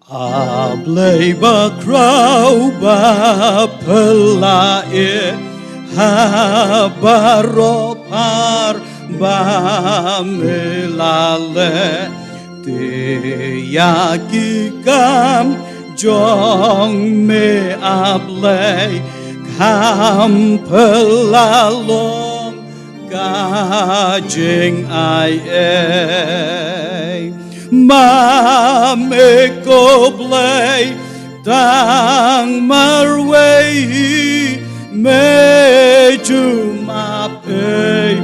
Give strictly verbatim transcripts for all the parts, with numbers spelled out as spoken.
A Blei bakhraw baphylla, ha baroh phar ba me la leh. Te ïa ki kam jong me, A Blei, kham phylla long ka jingai ei. Ma me ko Blei, tang marwei hi me ju map ei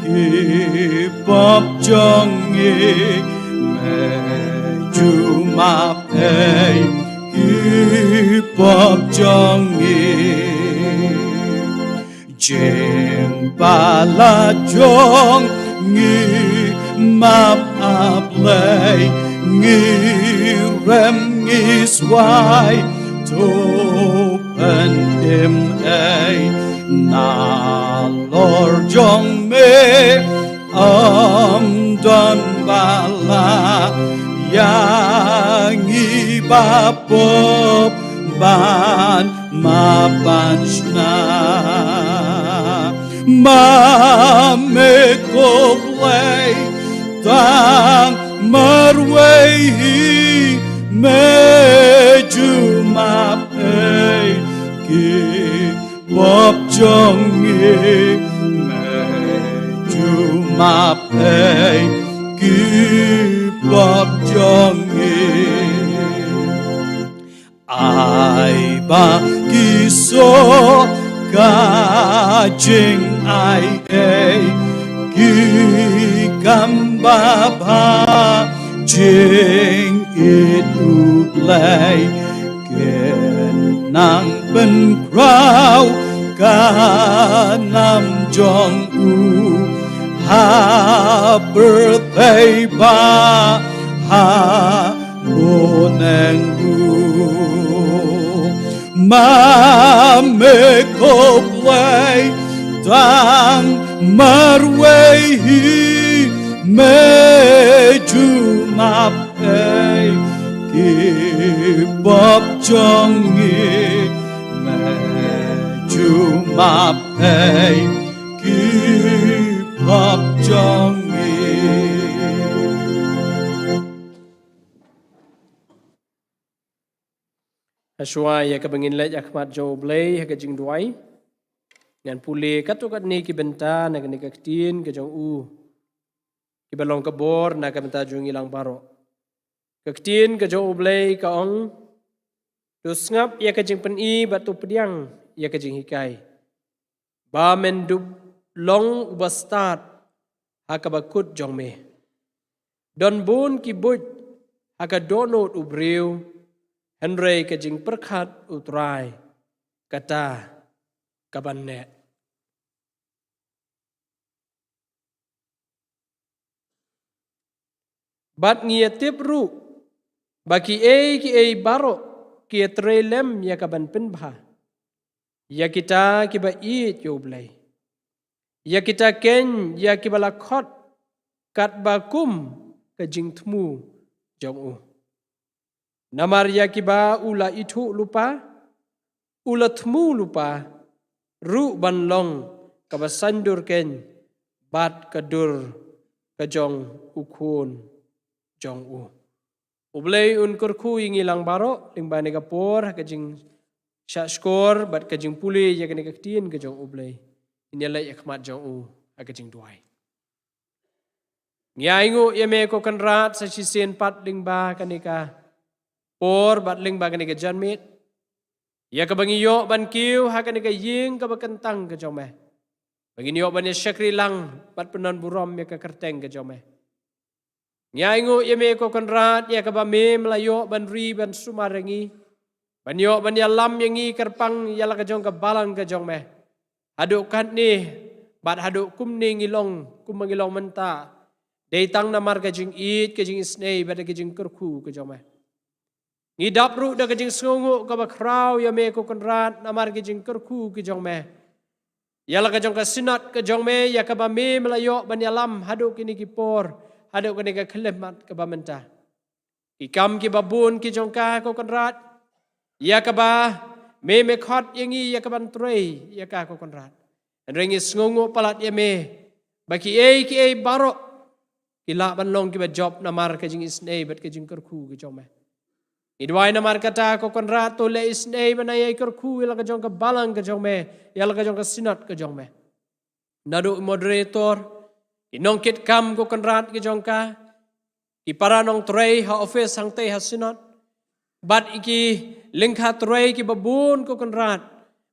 ki pop jong ngi, me ju map ei ki pop jong ngi. Jingpala jong ngi map, A Blei, ngi rem ngi swai, to pynim ei. Nalor jong me ym don ba la ïa ngi ba pop ban map ban shna. Ma me ko Blei, tang marwei hi me ju map ei ki pop jong ngi, me ju map ei ki pop jong ngi. Ai ba ki soh ka jingai ei, ki kam babha jingit U Blei, kin nang pynkhraw ka nam jong u ha pyrthei bad ha bneng ruh. Ma me ko Blei, tang marwei hi me ju map ei ki pop jong ngi, me ju map ei ki pop jong ngi. Hashwa ïa kaba ngin leit ha khmat jong U Blei ha ka jingduwai, ngan pule katto katne ki bynta na kane ka ktien ka jong u, kiba long ka bor na ka bynta jong ngi lang baroh. Ka ktien ka jong U Blei ka ong: To sngap ïa ka jingpyni bad to pdiang ïa ka jinghikai, ba men dup long uba stad ha kaba kut jong me. Don bun ki buit ha ka dohnud u briew, hynrei ka jingpyrkhat U Trai kata kaban neh. Bad ngi ïa tip ruh ba kiei kiei baroh ki ïa trei lem ïa kaban pynbha ïa kita kiba ïeit ïa U Blei, ïa kita kein ïa kiba la khot katba kum ka jingthmu jong u. Namar ïa kiba u la ithuh lypa, u la thmu lypa ruh ban long kaba saiñdur kein bad ka dur ka jong U Khun jong u. U Blei un kyrkhu ïa ngi lang baroh lyngba kane ka por ha ka jingshahshkor bad ka jingpule ïa kane ka ktien ka jong U Blei. Ngin ïa leit ha khmat jong u ha ka jingduwai. Ngi ainguh ïa me ko Kynrad sa shisien pat lyngba kane ka por bad lyngba kane ka janmiet, ïa kaba ngi ïoh ban kiew ha kane ka ïing kaba kyntang ka jong me, ba ngin ïoh ban ïa shakri lang bad pynban burom ïa ka kyrteng ka jong me. Ngi ainguh ïa me ko Kynrad ïa kaba me me la ïoh ban ri ban sumar ïa ngi, ban ïoh ban ïalam ïa ngi kyrpang ïa la ka jong ka balang ka jong me. Haduh katne bad haduh kumne ngi long kumba ngi long mynta, dei tang namar ka jingïeit, ka jingisynei bad ka jingkyrkhu ka jong me. Ngi dap ruh da ka jingsngewnguh kaba khraw ïa me ko Kynrad namar ka jingkyrkhu ka jong me, ïa la ka jong ka Synod ka jong me ïa kaba me me la ïoh ban ïalam haduh kine ki por, haduh kane ka khyllipmat kaba mynta. ki kam kiba bun ki jong ka, ko Kynrad, ïa kaba me me khot ïa ngi ïa kaban trei ïa ka, ko Kynrad. Hynrei ngi sngewnguh palat ïa me ba kiei kiei baroh ki lah ban long kiba jop namar ka jingisynei bad ka jingkyrkhu ka jong me. Ngi duwai namar kata, ko Kynrad, to leh isynei ban ai kyrkhu ïa la ka jong ka balang ka jong me, ïa la ka jong ka synod ka jong me. Naduh i moderator, ki nongkitkam, ko Kynrad, ki jong ka, ki para nongtrei ha office hangtei ha synod, bad i ki lyngkha trei kiba bun, ko Kynrad,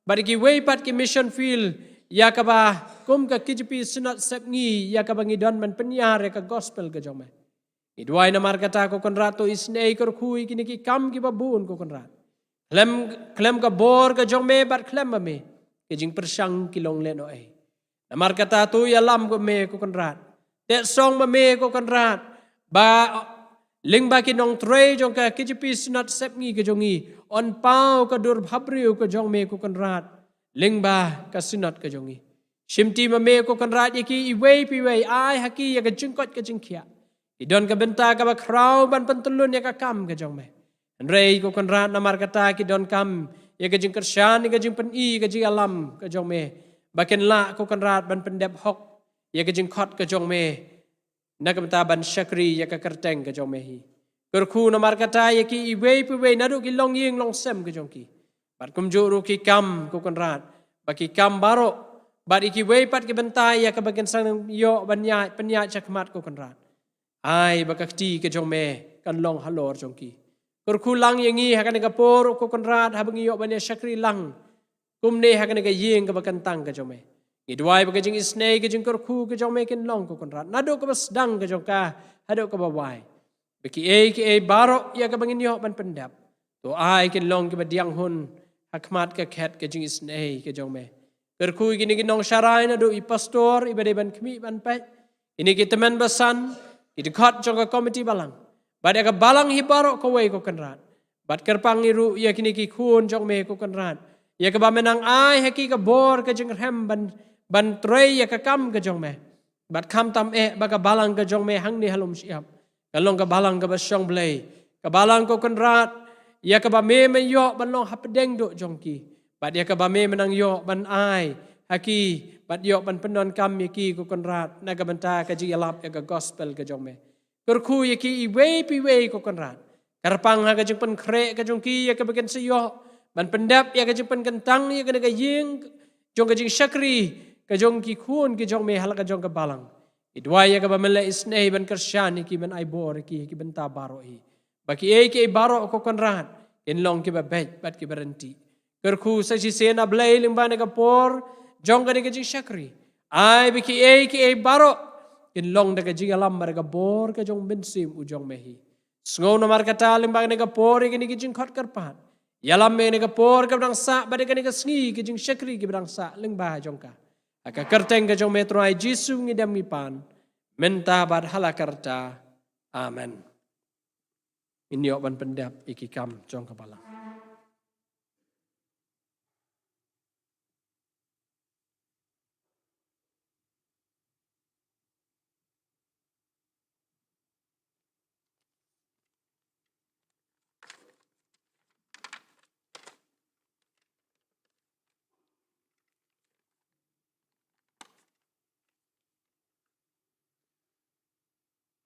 bad i kiwei pat ki mission field, ïa kaba kum ka K J P Synod Sepngi, ïa kaba ngi don ban pynïar ïa ka gospel ka jong me. Ngi duwai namar kata, ko Kynrad, to isynei kyrkhu ïa kine ki kam kiba bun, ko Kynrad, khlem, khlem ka bor ka jong me bad khlem ma me, ka jingpyrshang ki long lehnohei. Namar kata, to ïalam ma me, ko Kynrad, teh song ma me, ko Kynrad, ba lyngba ki nongtrei jong ka K J P Synod Sepngi ka jong ngi, yn paw ka dur bhabriew ka jong me, ko Kynrad, lyngba ka synod ka jong ngi. Shimti ma me, ko Kynrad, ïa ki iwei pa iwei, ai ha ki ïa ka jingkoit ka jingkhiah. Ki don ka bynta kaba khraw ban pyntyllun ïa ka kam ka jong me. Hynrei, ko Kynrad, namar kata ki donkam ïa ka jingkyrshan, ïa ka jingpyni, ïa ka jingïalam ka jong me, ba kin lah, ko Kynrad, ban pyndep hok ïa ka jingkhot ka jong me, na ka bynta ban shakri ïa ka kyrteng ka jong me hi. Kyrkhu namar kata ïa ki iwei pa iwei, naduh ki longïing longsem ka jong ki, bad kumjuh ruh ki kam, ko Kynrad, bad ki kam baroh, bad ïa kiwei pat ki bynta ïa kaba kin sa ïoh ban ïaid, pynïaid shakhmat, ko Kynrad. Ai ba ka kti ka jong me kan long halor jong ki. Kyrkhu lang ïa ngi ha kane ka por, ko Kynrad, haba ngi ïoh ban ïa shakri lang kumne ha kane ka ïing kaba kyntang ka jong me. Ngi duwai ba ka jingisynei, ka jingkyrkhu ka jong me kin long, ko Kynrad, naduh kaba sdang ka jong ka haduh kaba wai, ba kiei kiei baroh ïa kaba ngin ïoh ban pyndep, to ai kin long kiba diang hun ha khmat ka khet ka jingisynei ka jong me. Kyrkhu ïa kine ki nongsharai, naduh i pastor iba dei ban khmih ban peit, kine ki tymmen basan, ki dkhot jong ka komiti balang, bad ïa ka balang hi baroh kawei, ko Kynrad. Bad kyrpang ruh ïa kine ki khun jong me, ko Kynrad, ïa kaba me nang ai ha ki ka bor ka jingrhem ban, ban trei ïa ka kam ka jong me. Bad khamtam eh ba ka balang ka jong me hangne ha Lumshyiap kan long ka balang kaba shong Blei, ka balang, ko Kynrad, ïa kaba me me ïoh ban long hapdeng duh jong ki, bad ïa kaba me me nang ïoh ban ai ha ki, bad ïoh ban pyndonkam ïa ki, ko Kynrad, na ka bynta ka jingïalap ïa ka gospel ka jong me. Kyrkhu ïa ki iwei pa iwei, ko Kynrad. Kyrpang ha ka jingpynkhreh ka jong ki ïa kaba kin sa ïoh ban pyndep ïa ka jingpynkyntang ïa kane ka ïing jong ka jingshakri ka jong ki khun ki jong me ha la ka jong ka balang. Ngi duwai ïa kaba men leh isynei ban kyrshan ïa ki, ban ai bor ïa ki ha ki bynta baroh hi, ba kiei kiei baroh, ko Kynrad, kin long kiba beit bad kiba ryntih. Kyrkhu sa shisien, A Blei, lyngba kane ka por jong kane ka jingshakri, ai ba kiei kiei baroh kin long da ka jingïalam bad da ka bor ka jong u Mynsiem u jong me hi. Sngew namar kata lyngba kane ka por ïa kine ki jingkhot kyrpad. Ïalam me ha kane ka por kaba dang sah bad ha kane ka sngi ka jingshakri kaba dang sah lyngba jong ka. Ha ka kyrteng ka jong me Trai Jisu ngi dem ngi pan, mynta bad hala karta. Amen. Ngin ïoh ban pyndep ïa ki kam jong ka balang.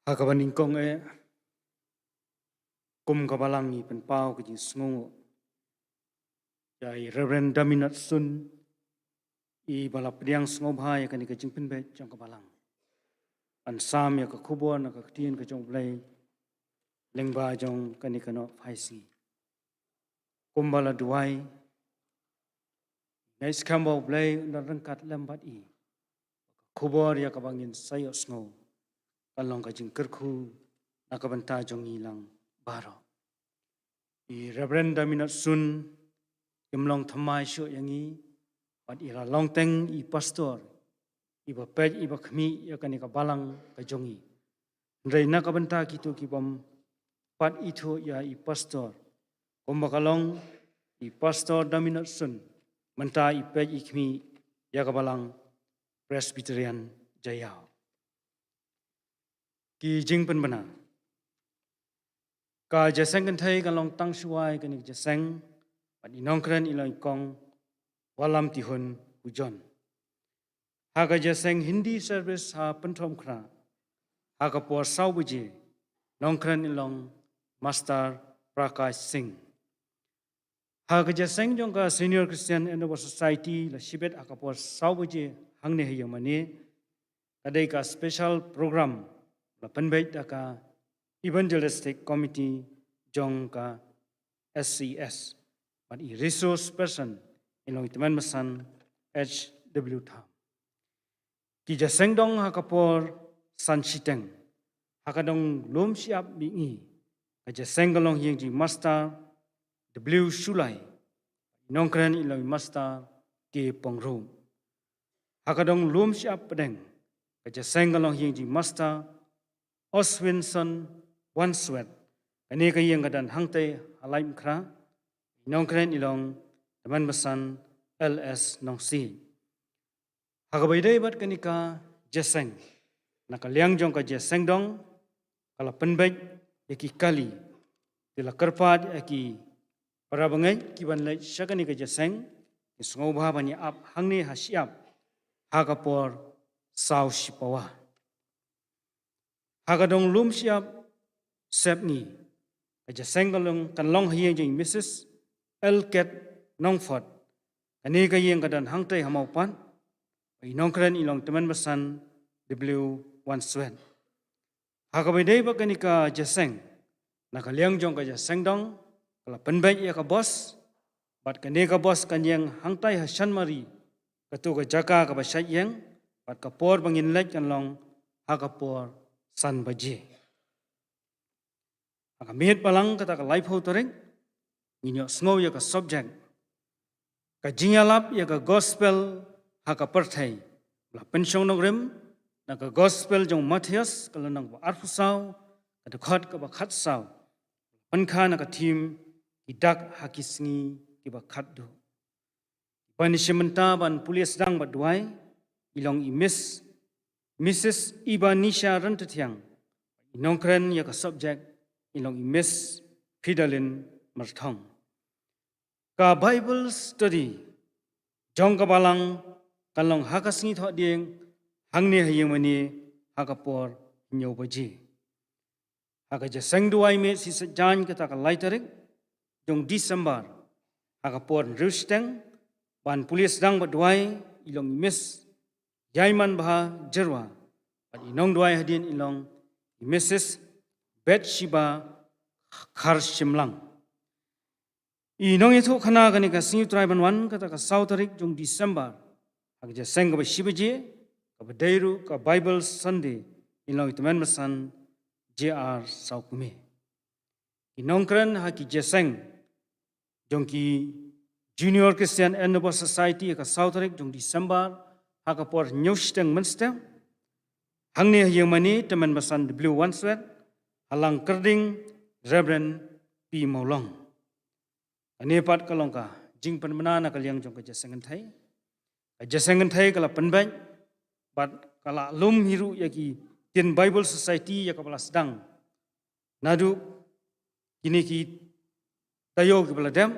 Ha kaba nyngkong eh, kum ka balang ngi pynpaw ka jingsngewnguh ïa i Reverend Daminot Sun, iba la pdiang sngewbha ïa kane ka jingpynbeit jong ka balang, ban sam ïa ka khubor na ka ktien ka jong U Blei lyngba jong kane ka nongpynïaid sngi. Kumba la duwai, ngeit skhem ba U Blei un da ryngkat lem bad i. Ka khubor ïa kaba ngin sa ïohsngew kan long ka jingkyrkhu na ka bynta jong ngi lang baroh. I Reverend Daminot Sun im long thymmai shuh ïa ngi, bad i la long teng i pastor iba peit iba khmih ïa kane ka balang ka jong ngi. Hynrei na ka bynta kito ki bym pat ithuh ïa i pastor, kumba ka long, i Pastor Daminot Sun mynta i peit i khmih ïa ka balang Presbyterian Jaïaw. Ki jingpynbna. Ka jingïaseng kynthei ka long tang shuwa ïa kane ka jingïaseng, bad i nongkren i long i Kong Wallamtihun Pujon. Ha ka jingïaseng Hindi service ha Pynthorumkhrah, ha ka por saw baje, nongkren i long Master Prakash Singh. Ha ka jingïaseng jong ka Senior Christian Endeavour Society la shibit ha ka por saw baje hangne ha ïing mane, ka dei ka special program la pynbeit da ka Evangelistic Committee jong ka S C S. Bad i resource person i long i Tymmen Basan H W Tham. Ki jingïaseng dong ha ka por san shiteng. Ha ka dong lum shyiap mihngi, ka jingïaseng ka long ha ïing jong i Master W Shullai, i nongkren i long i Master K Pyngrope. Ha ka dong lum shyiap pdeng, ka jingïaseng ka long ha ïing jong i Master Oswinson Wanswet. Kane ka ïing ka don hangtei ha Laitumkhrah, i nongkren i long Tymmen Basan L S Nongsiej. Ha kaba ïadei bad kane ka jingïaseng, na ka liang jong ka jingïaseng dong, ka la pynbeit ïa ki kali. Te la kyrpad ïa ki para bangeit kiban leit sha kane ka jingïaseng, kin sngewbha ban ïa ap hangne ha shyiap, ha ka por saw shipawa. Ha ka dong lum shyiap sepngi, ka jingïaseng ka long, kan long ha ïing jong i Missus L Ket Nongfot. Kane ka ïing ka don hangtei ha Mawpat. I nongkren i long Tymmen Basan W Wanswet. Ha kaba ïadei bad kane ka jingïaseng, na ka liang jong ka jingïaseng dong, ka la pynbeit ïa ka bos, bad kane ka bos kan ïeng hangtei ha Chanmari, kato ka jaka kaba shait ïeng, bad ka por ba ngin leit kan long ha ka por san baje. Ha ka miet Balang kata ka laiphew tarik, ngin ïohsngew ïa ka subject, ka jingïalap ïa ka gospel ha ka pyrthei. La pynshong nongrim na ka gospel jong u Mathaios, ka lynnong ba arphew saw, ka dkhot kaba khatsaw. Pynkha na ka theme, ki dak ha ki sngi kiba khatduh. Ban ïashim bynta ban pule sdang bad duwai, i long i Miss, Missus Ibanisha Ryntathiang. I nongkren ïa ka subject, i long i Miss Fidalin Marthong. Ka Bible study jong ka Balang kan long ha ka sngi Thohdieng, hangne ha ïing mane, ha ka por hynñiew baje. Ha ka jingïaseng duwai miet shisha jaiñ kata ka lai tarik jong December, ha ka por hynriew shiteng, ban pule sdang bad duwai, i long i Miss Ïaimanbha Jyrwa, bad i nongduwai hadien i long i Missus Bathsheba Kharshimlang. I nongïathuhkhana kane ka sngi U Trai ban wan kata ka saw tarik jong December, ha ka jingïaseng kaba shi baje, kaba dei ruh ka Bible Sunday, i long i Tymmen Basan J R Sawkmie. Ki nongkren ha ki jingïaseng jong ki Junior Christian Endeavour Society ha ka saw tarik jong December, ha ka por hynñiew shiteng mynstep, hangne ha ïing mane Tymmen Basan W Wanswet, ha Langkyrding Reverend P Mawlong. Kane pat ka long ka jingpynbna na ka liang jong ka jingïaseng kynthei. Ka jingïaseng kynthei ka la pynbeit, bad ka la lum hi ruh ïa ki ktien Bible Society ïa kaba la sdang naduh kine ki taïew kiba la dep,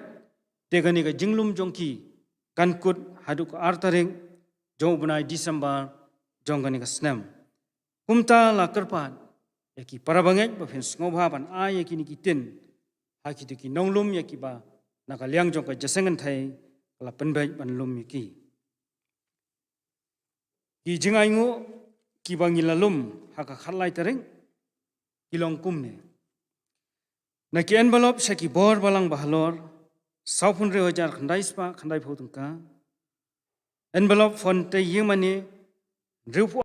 te kane ka jinglum jong ki kan kut haduh ka ar tarik jong u bnai December jong kane ka snem. Kumta la kyrpad ïa ki para bangeit ba phin sngewbha ban ai ïa kine ki ktien ha kito ki nonglum ïa kiba na ka liang jong ka jingïaseng kynthei ka la pynbeit ban lum ïa ki. Ki jingainguh kiba ngi la lum ha ka khatlai tarik ki long kumne. Na ki envelope sha ki bor balang ba halor, sawphew hynriew hajar khyndai spah khyndaiphew tyngka. Envelope PhonePe, ïing mane, hynriewphew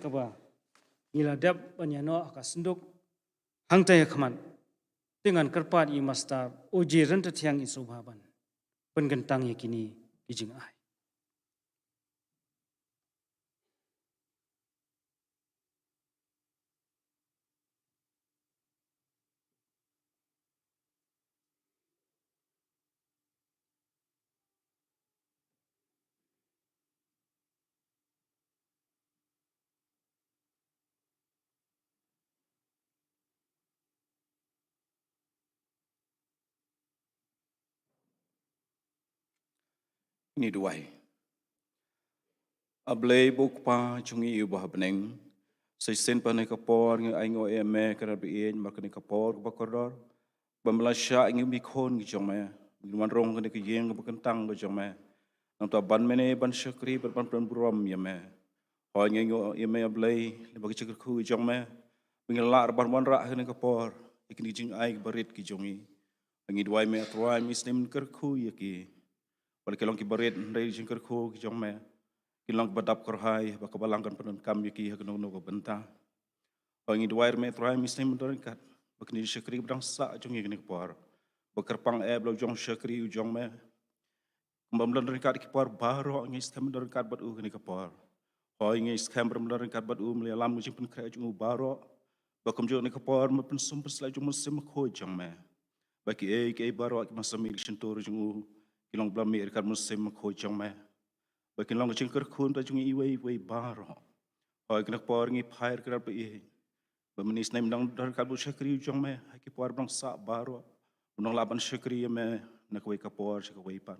Ba ngi la dep ban ïa noh ha ka synduk hangta ïa khmat. Te ngan kyrpad ïa i Mastar Oji Ryntathiang Isubha ban pynkyntang ïa kine ki jingai. Ngi duwai. A Blei ba u Kpa jong ngi uba ha bneng, sa shisien pat ha kane ka por ngi ainguh ïa me, ka Ri Blei, namar kane ka por kaba kordor ba me la shah ïa ngi, ki khun ki jong me, ngi wan rung ha kane ka ïing kaba kyntang ka jong me. Nangta ban mane ban shakri bad ban pynburom ïa me. Hooid, ngi ainguh ïa me, A Blei, lyngba ki jingkyrkhu ki jong me ba ngi lah ban wanrah ha kane ka por ïa kine ki jingai kiba rit ki jong ngi. Ngi duwai, me A Trai, me sdang ban kyrkhu ïa ki. Wat la ki long kiba rit hynrei ki jingkyrkhu ki jong me kin long kiba dap kyrhai, ba ka Balang kan pyndonkam ïa ki ha kano kano ka bynta. Hooid, ngi duwai, me A Trai, me sdang ban don ryngkat bad kine ki shakri kiba dang sah jong ngi ha kane ka por. Ba kyrpang eh ba la u jong shakri u jong me, kumba me la don ryngkat ha ki por baroh, ngi skhem ban don ryngkat bad u ha kane ka por. Hooid, ngi skhem ba me la don ryngkat bad u, me la ïalam ka jingpynkhreh jong u baroh. Ba kumjuh ha kane ka por me pynsum pynslem jong u Mynsiem Bakhuid jong me, ba kiei kiei baroh kiba sa mih na ka shyntur jong u ki long ba la mih ryngkat u Mynsiem Bakhuid jong me, ba kin long ka jingkyrkhu na ka bynta jong ngi iwei iwei baroh. Hooid, ha kane ka por ngi phai ryngkat, Blei, ba me sdang ban don ryngkat bad u shakri u jong me ha ki por ba dang sah baroh, ban long lah ban shakri ïa me na kawei ka por sha kawei pat.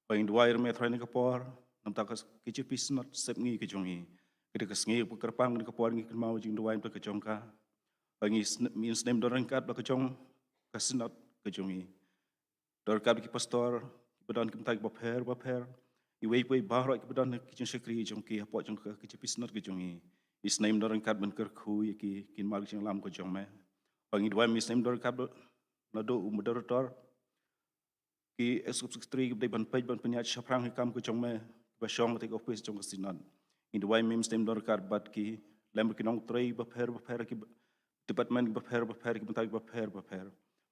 Hooid, ngi duwai, me A Trai, ha kane ka por namar ka K J P Synod Sepngi ka jong ngi. Ka dei ka sngi kaba kyrpang, ha kane ka por ngi kynmaw jingduwai namar ka jong ka. Hooid, ngi sn-, ngi sdang ban don ryngkat bad ka jong ka Synod ka jong ngi. Don ryngkat bad ki pastor kiba don ki bynta kiba pher bapher, iwei pa iwei baroh kiba don ki jingshakri jong ki hapoh jong ka K J P Synod ka jong ngi. Ngi sdang ban don ryngkat ban kyrkhu ïa ki, kin mad ka jingïalam ka jong me. Hooid, ngi duwai, me sdang ban don ryngkat bad, naduh u moderator, ki executive secretary kiba dei ban peit ban pynïaid shaphrang ïa ka kam ka jong me, kiba shong ha ka office jong ka Synod. Ngi duwai, me sdang ban don ryngkat bad ki, lem bad ki nongtrei bapher bapher, ki department bapher bapher, ki bynta bapher bapher.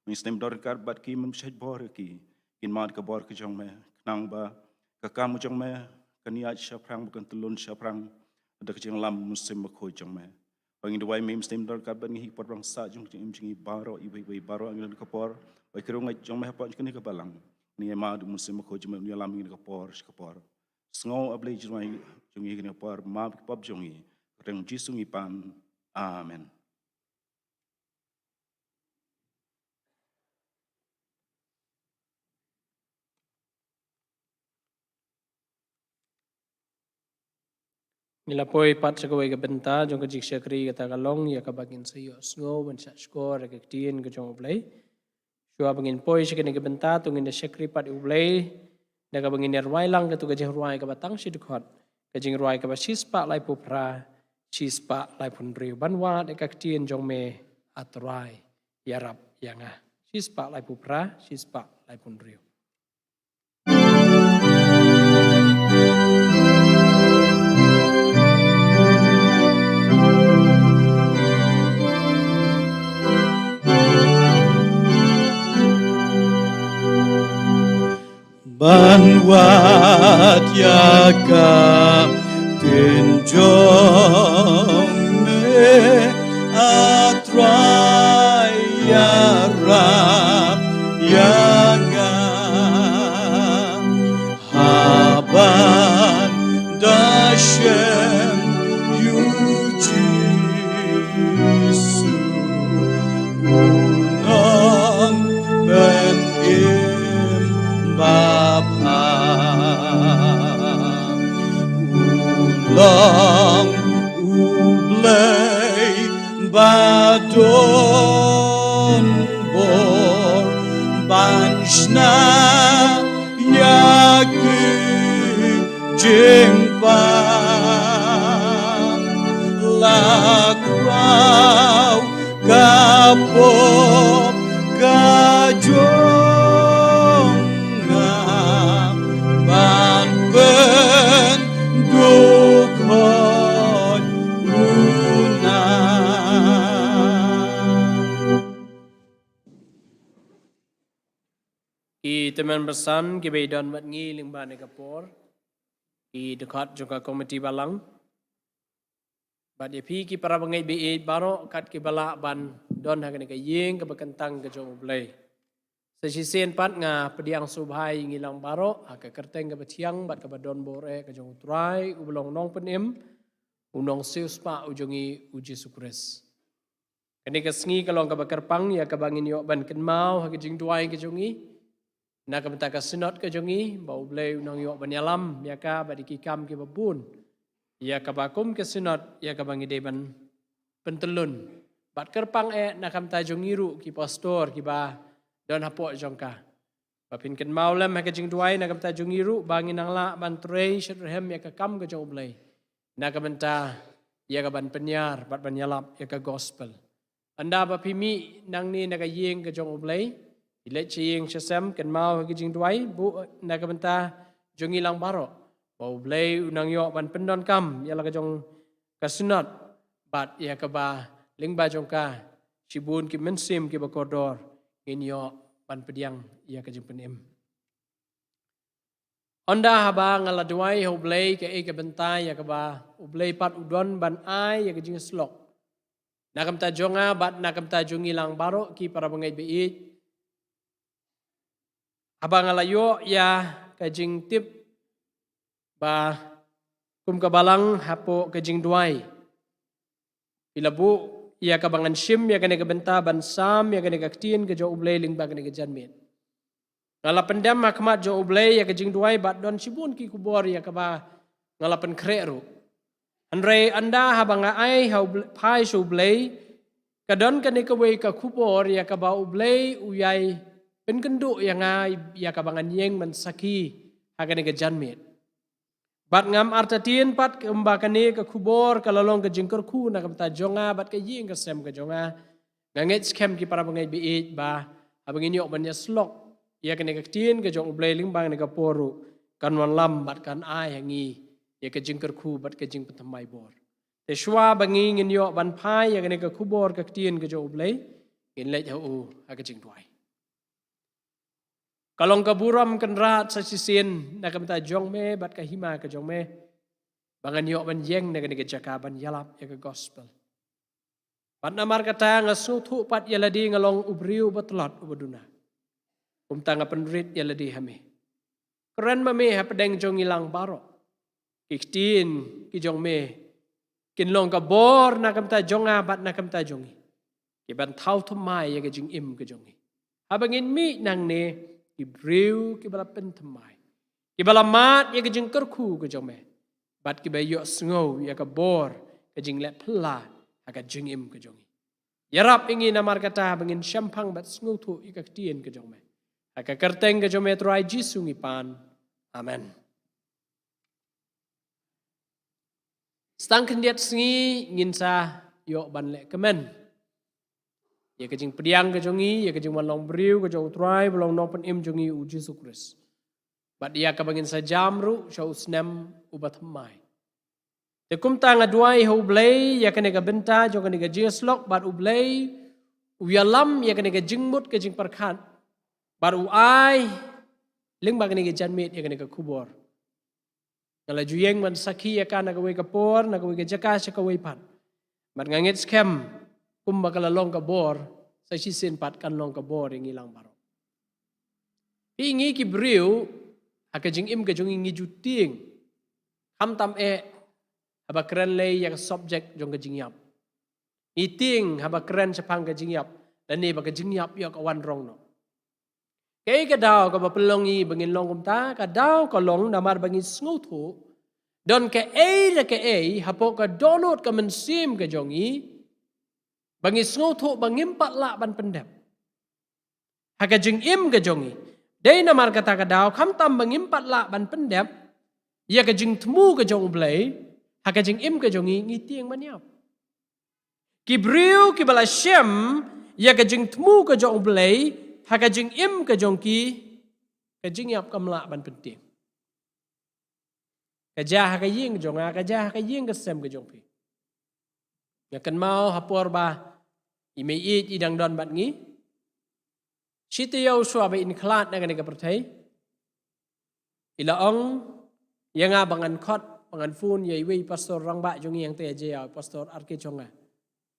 Me sdang ban don ryngkat bad ki, men bishar bor ïa ki, kin mad ka bor ka jong me, khnang ba ka kam ka jong me kan ïaid shaphrang, ba kan tyllun shaphrang da ka jingïalam u Mynsiem Bakhuid jong me. Hooid, ngi duwai, me sdang ban don ryngkat bad ngi ha ki por ba dang sah jong ka jingim jong ngi baroh, iwei pa iwei baroh, ha kane ka por ba ki riewngeit jong me hapoh jong kane ka Balang, ngi ïa mad u Mynsiem Bakhuid jong me un ïalam ïa ngi ha kane ka por sha ka por. Sngew, A Blei, ka jingrwai jong ngi ha kane ka por, map ïa ki pop jong ngi. Ha ka kyrteng Jisu ngi pan. Amen. Ngi la poi pat sha kawei ka bynta jong ka jingshakri, kata ka long ïa kaba ngin sa ïohsngew ban shahshkor ïa ka ktien ka jong U Blei. Shuwa ba ngin poi sha kane ka bynta, to ngin da shakri pat ïa U Blei da kaba ngin ïa rwai lang katto ka jingrwai kaba tang shi dkhot, ka jingrwai kaba shispah laiphew phra, shispah laiphew hynriew. Ban wad ïa ka ktien jong me, A Trai, ïarap ïa nga. Shispah laiphew phra, shispah laiphew hynriew. Ban wad ïa ka ktien jong me, A Trai, ïarap ïa nga. Haba nga da shem ïa u Jisu, u nongpynim babha, u long U Blei ba don bor ban shna ïa ki jingpang. La khraw ka pop ka jong nga ban pynduh khot Tymmen basan ki ba i don bad ngi lyngba kane ka por, ki dkhot jong ka komiti balang. Bad ïa phi ki para bangeit ba ïeit baroh kat ki ba lah ban don ha kane ka ïing kaba kyntang ka jong U Blei. Sa shisien pat nga pdiang sngewbha ïa ngi lang baroh ha ka kyrteng kaba thiang bad kaba don bor eh ka jong U Trai, u ba long nongpynim, u nongsiewspah u jong ngi u Jisu Khrist. Kane ka sngi ka long kaba kyrpang ïa kaba ngin ïoh ban kynmaw ha ka jingduwai ka jong ngi. Na ka bynta ka synod ka jong ngi, ba U Blei u nang ïoh ban ïalam ïa ka bad ïa ki kam kiba bun, ïa kaba kum ka synod ïa kaba ngi dei ban pyntyllun. Bad kyrpang eh na ka bynta jong ngi ruh ki pastor kiba don hapoh jong ka, ba phin kynmaw lem ha ka jingduwai na ka bynta jong ngi ruh ba ngin nang lah ban trei shitrhem ïa ka kam ka jong U Blei, na ka bynta ïa ka ban pynïar bad ban ïalap ïa ka gospel. Ynda ba phi mih nangne na ka ïing ka jong U Blei, phi leit sha ïing sha sem, kynmaw ha ka jingduwai, buh na ka bynta jong ngi lang baroh, ba U Blei u nang ïoh ban pyndonkam ïa la ka jong ka synod, bad ïa kaba lyngba jong ka shibun ki mynsiem kiba kordor ngin ïoh ban pdiang ïa ka jingpynim. Ynda haba nga la duwai ha U Blei, kaei ka bynta ïa kaba U Blei pat u don ban ai ïa ka jingïasyllok na ka bynta jong nga bad na ka bynta jong ngi lang baroh ki para bangeit ba ïeit? Haba nga la ïoh ïa ka jingtip ba kum ka balang hapoh ka jingduwai, phi la buh ïa kaba ngan shim ïa kane ka bynta ban sam ïa kane ka ktien ka jong U Blei lyngba kane ka janmiet. Nga la pyndem ha khmat jong U Blei ïa ka jingduwai bad don shibun ki khubor ïa kaba nga la pynkhreh ruh. Hynrei ynda haba nga ai ha U Blei, phai sha U Blei, ka don kane kawei ka khubor ïa kaba U Blei u ïai pynkynduh ïa nga ïa kaba ngan ïeng ban sakhi ha kane ka janmiet. Bad ngam artatien pat kumba kane ka khubor ka la long ka jingkyrkhu na ka bynta jong nga bad ka ïing ka sem ka jong nga. Nga ngeit skhem ki para bangeit ba ïeit ba haba ngin ïoh ban ïasyllok ïa kane ka ktien ka jong U Blei lyngba kane ka por ruh, kan wanlam bad kan ai ha ngi ïa ka jingkyrkhu bad ka jingpynthymmai bor. Te shuwa ba ngi ngin ïoh ban phai ïa kane ka khubor ka ktien ka jong U Blei, ngin leit ha u ha ka jingduwai. Ka long ka burom kynrad sa shisien na ka bynta jong me bad ka hima ka jong me, ba ngan ïoh ban ïeng na kane ka jaka ban ïalap ïa ka gospel. Bad namar kata nga sngewthuh pat ïa lade nga long u briew uba tlot uba duna. Kumta nga pynrit ïa lade ha me. Kren ma me hapdeng jong ngi lang baroh. Ki ktien ki jong me kin long ka bor na ka bynta jong nga bad na ka bynta jong ngi, ki ban thaw thymmai ïa ka jingim ka jong ngi. Haba ngin mih nangne, ki briew kiba la pynthymmai, kiba la mad ïa ka jingkyrkhu ka jong me, bad kiba ïohsngew ïa ka bor ka jingleh phylla ha ka jingim ka jong ngi. Ïarap ïa ngi namar kata haba ngin shemphang bad sngewthuh ïa ka ktien ka jong me. Ha ka kyrteng ka jong me Trai Jisu ngi pan. Amen. Sa tang khyndiat sngi ngin sa ïoh ban leh kmen ïa ka jingpdiang ka jong ngi ïa ka jingwan long briew ka jong U Trai ba long nongpynim jong ngi U Jisu Khrist. Bad ïa kaba ngin sa jam ruh sha u snem uba thymmai. Te kumta nga duwai ha U Blei ïa kane ka bynta jong kane ka jingïasyllok, bad U Blei u ïalam ïa kane ka jingmut ka jingpyrkhat, bad u ai lyngba kane ka janmiet ïa kane ka khubor. Nga la ju ïeng ban sakhi ïa ka na kawei ka por, na kawei ka jaka sha kawei pat. Bad nga ngeit skhem kumba ka la long ka bor, sa shisien pat kan long ka bor ïa ngi lang baroh. Phi, ngi ki briew ha ka jingim ka jong ngi ngi ju tieng, khamtam eh haba kren lei ïa ka subject jong ka jingïap. Ngi tieng haba kren shaphang ka jingïap, lane ba ka jingïap ïoh ka wan rong noh. Kaei ka daw kaba pynlong ngi ba ngin long kumta? Ka daw ka long namar ba ngi sngewthuh don kaei re kaei hapoh ka dohnud ka mynsiem ka jong ngi, ba ngi sngewthuh ba ngim pat lah ban pyndep ha ka jingim ka jong ngi. Dei namar kata ka daw, khamtam ba ngim pat lah ban pyndep ïa ka jingthmu ka jong U Blei ha ka jingim ka jong ngi, ngi tieng ban ïap. Ki briew kiba la shem ïa ka jingthmu ka jong U Blei ha ka jingim ka jong ki, ka jingïap kam lah ban pyntieng. Ka jia ha ka ïing jong nga, ka jia ha ka ïing ka sem ka jong phi. Nga kynmaw ha por ba i mei ïeit i dang don bad ngi, Shi taïew shuwa ba in khlad na kane ka pyrthei, i la ong ïa nga ba ngan khot, ba ngan phone ïa iwei i pastor rangbah jong ngi hangta ïa Jaïaw, Pastor R K Chonga.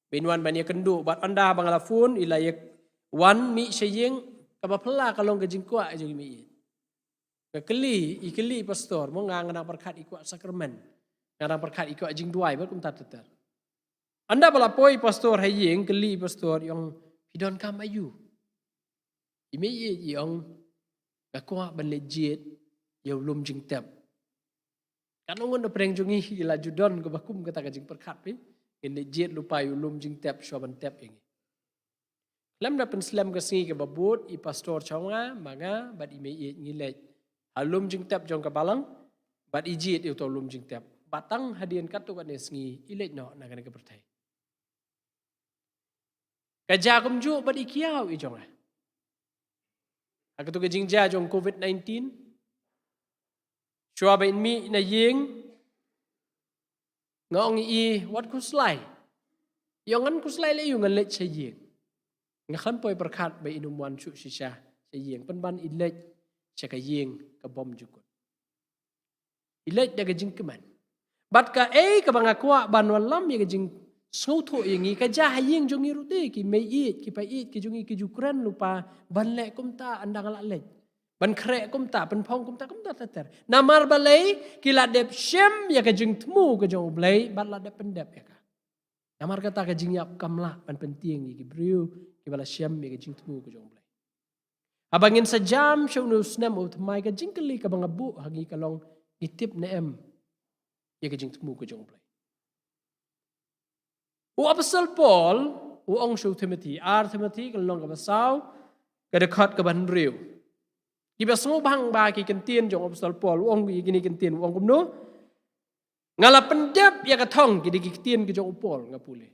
Ba in wan ban ïakynduh bad ynda ba nga la phone, i la ïa wan mih sha ïing, kaba phylla ka long ka jingkwah jong i mei-ïeit. Nga kylli, i kylli i pastor, mo nga, nga dang pyrkhat i kwah sakramen. Nga dang pyrkhat i kwah jingduwai bad kumta ter ter. Ynda ba la poi i pastor ha ïing, kylli i pastor, i ong, phi donkam aïu? I mei-ïeit i ong, nga kwah ban leit jied ïa u lum jingtep. Katno ngut na pdeng jong ngi ki la ju don kaba kum kata ka jingpyrkhat phi? Ngin leit jied lypa ïa u lum jingtep shuwa ban tep ïa ngi. Khlem da pynslem ka sngi kaba bud, i Pastor Chonga, ma nga bad i mei-ïeit ngi leit ha lum jingtep jong ka balang, bad i jied ïa uto u lum jingtep. Bad tang hadien katto katne sngi i leit noh na kane ka pyrthei. Ka jia kumjuh bad i kiaw i jong nga. Ha kato ka jingjia jong covid nineteen, shuwa ba in mih na ïing, nga ong ïa i, wat khuslai. I ong, ngan khuslai leh aïu, ngan leit sha ïing. Nga khlem poi pyrkhat ba in ym wan shuh shisha sha ïing, pynban i leit sha ka ïing ka bymjukut. I leit da ka jingkmen. Bad kaei kaba nga kwah ban wallam ïa ka jingsngewthuh ïa ngi, ka jia ha ïing jong ngi ruh te, ki mei-ïeit, ki pa-ïeit ki jong ngi ki ju kren lypa ban leh kumta ynda nga la leit. Ban khreh kumta, pynphong kumta, kumta ter ter. Namar balei? Ki la dep shem ïa ka jingthmu ka jong U Blei bad la dep pyndep ïa ka. Namar kata ka jingïap kam lah ban pyntieng ïa ki briew kiba la shem ïa ka jingthmu ka jong U Blei. Haba ngin sa jam sha une u snem uba thymmai, ka jingkylli kaba nga buh ha ngi ka long, ngi tip ne em ïa ka jingthmu ka jong U Blei? U Apostol Paul u ong sha u Timothi, ar Timothi ka lynnong kaba saw, ka dkhot kaba hynriew. Kiba sngewbha bha ki ktien jong u Apostol Paul, u ong ïa kine ki ktien, u ong kumno? Nga la pyndep ïa ka thong, ki dei ki ktien ki jong u Paul, nga pule.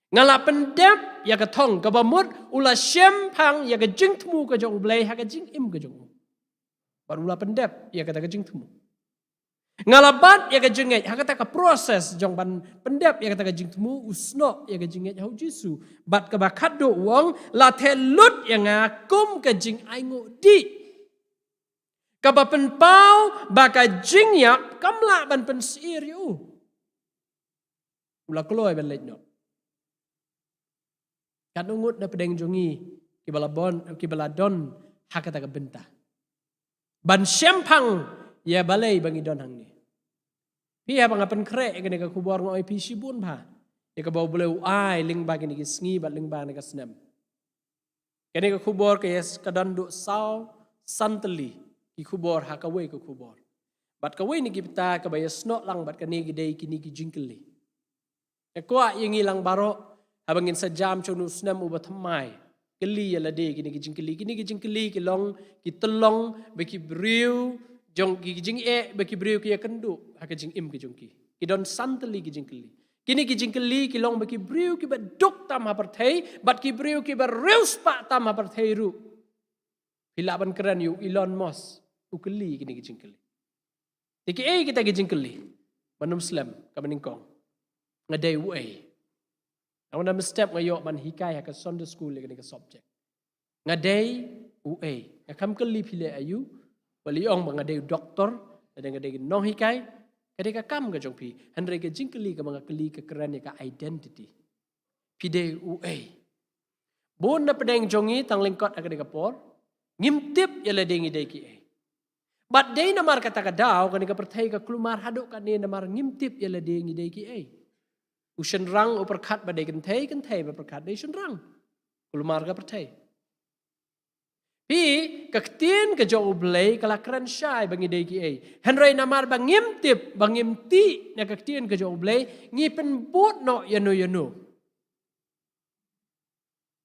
Nga la pyndep ïa ka thong, kaba mut u la shemphang ïa ka jingthmu ka jong U Blei ha ka jingim ka jong u. Bad u la pyndep ïa kata ka jingthmu. Nga la bat ïa ka jingngeit, ha kata ka process jong ban pyndep ïa kata ka jingthmu, u snoh ïa ka jingngeit ha U Jisu. Bad kaba khatduh u ong, la theh lut ïa nga kum ka jingainguh dih, kaba pynpaw ba ka jingïap kam lah ban pynsyier ïa u. U la kloi ban leit noh. Katno ngut na pdeng jong ngi kiba la bon, kiba la don ha kata ka bynta ban shemphang ïa balei ba ngi don hangne? Phi, haba nga pynkhreh ïa kane ka khubor nga ong ïa phi shibun bha ïa kaba U Blei u ai lyngba kine ki sngi bad lyngba kane ka snem. Kane ka khubor ka ïa s-, ka don duh saw san tylli ki khubor ha kawei ka khubor. Bad kawei na ki bynta kaba ïa snoh lang bad kane ki dei kine ki jingkylli. Nga kwah ïa ngi lang baroh, haba ngin sa jam sha une u snem uba thymmai, kylli ïa lade kine ki jingkylli. Kine ki jingkylli ki long, ki tyllong ba ki briew jong ki, ki jingeh ba ki briew ki ïakynduh ha ka jingim ka jong ki. Ki don san tylli ki jingkylli. Kine ki jingkylli ki long ba ki briew kiba duk tam ha pyrthei bad ki briew kiba riewspah tam ha pyrthei ruh. Phi lah ban kren ïa u Elon Musk, u kylli kine ki jingkylli. Te kiei kita ki jingkylli? Ban ym slem, kaba nyngkong, nga dei uei? Nga wan mynstep nga ïoh ban hikai ha ka Sunday school ïa kane ka subject. Nga dei uei? Nga kham kylli phi leh aïu, balei ong ba nga dei u doktor, lada nga dei u nonghikai, ka dei ka kam ka jong phi. Hynrei ka jingkylli kaba nga kylli ka kren ïa ka identity. Phi dei uei? Bun na pdeng jong ngi tang lyngkot ha kane ka por, ngim tip ïa lade ngi dei kiei. Bad dei namar kata ka daw kane ka pyrthei ka kulmar haduh katne namar ngim tip ïa lade ngi dei kiei. U shynrang u pyrkhat ba dei kynthei, kynthei ba pyrkhat dei shynrang. Kulmar ka pyrthei. Phi, ka ktien ka jong U Blei ka la kren shai ba ngi dei kiei. Hynrei namar ba ngim tip, ba ngim tih na ka ktien ka jong U Blei, ngi pynbud noh ïano ïano.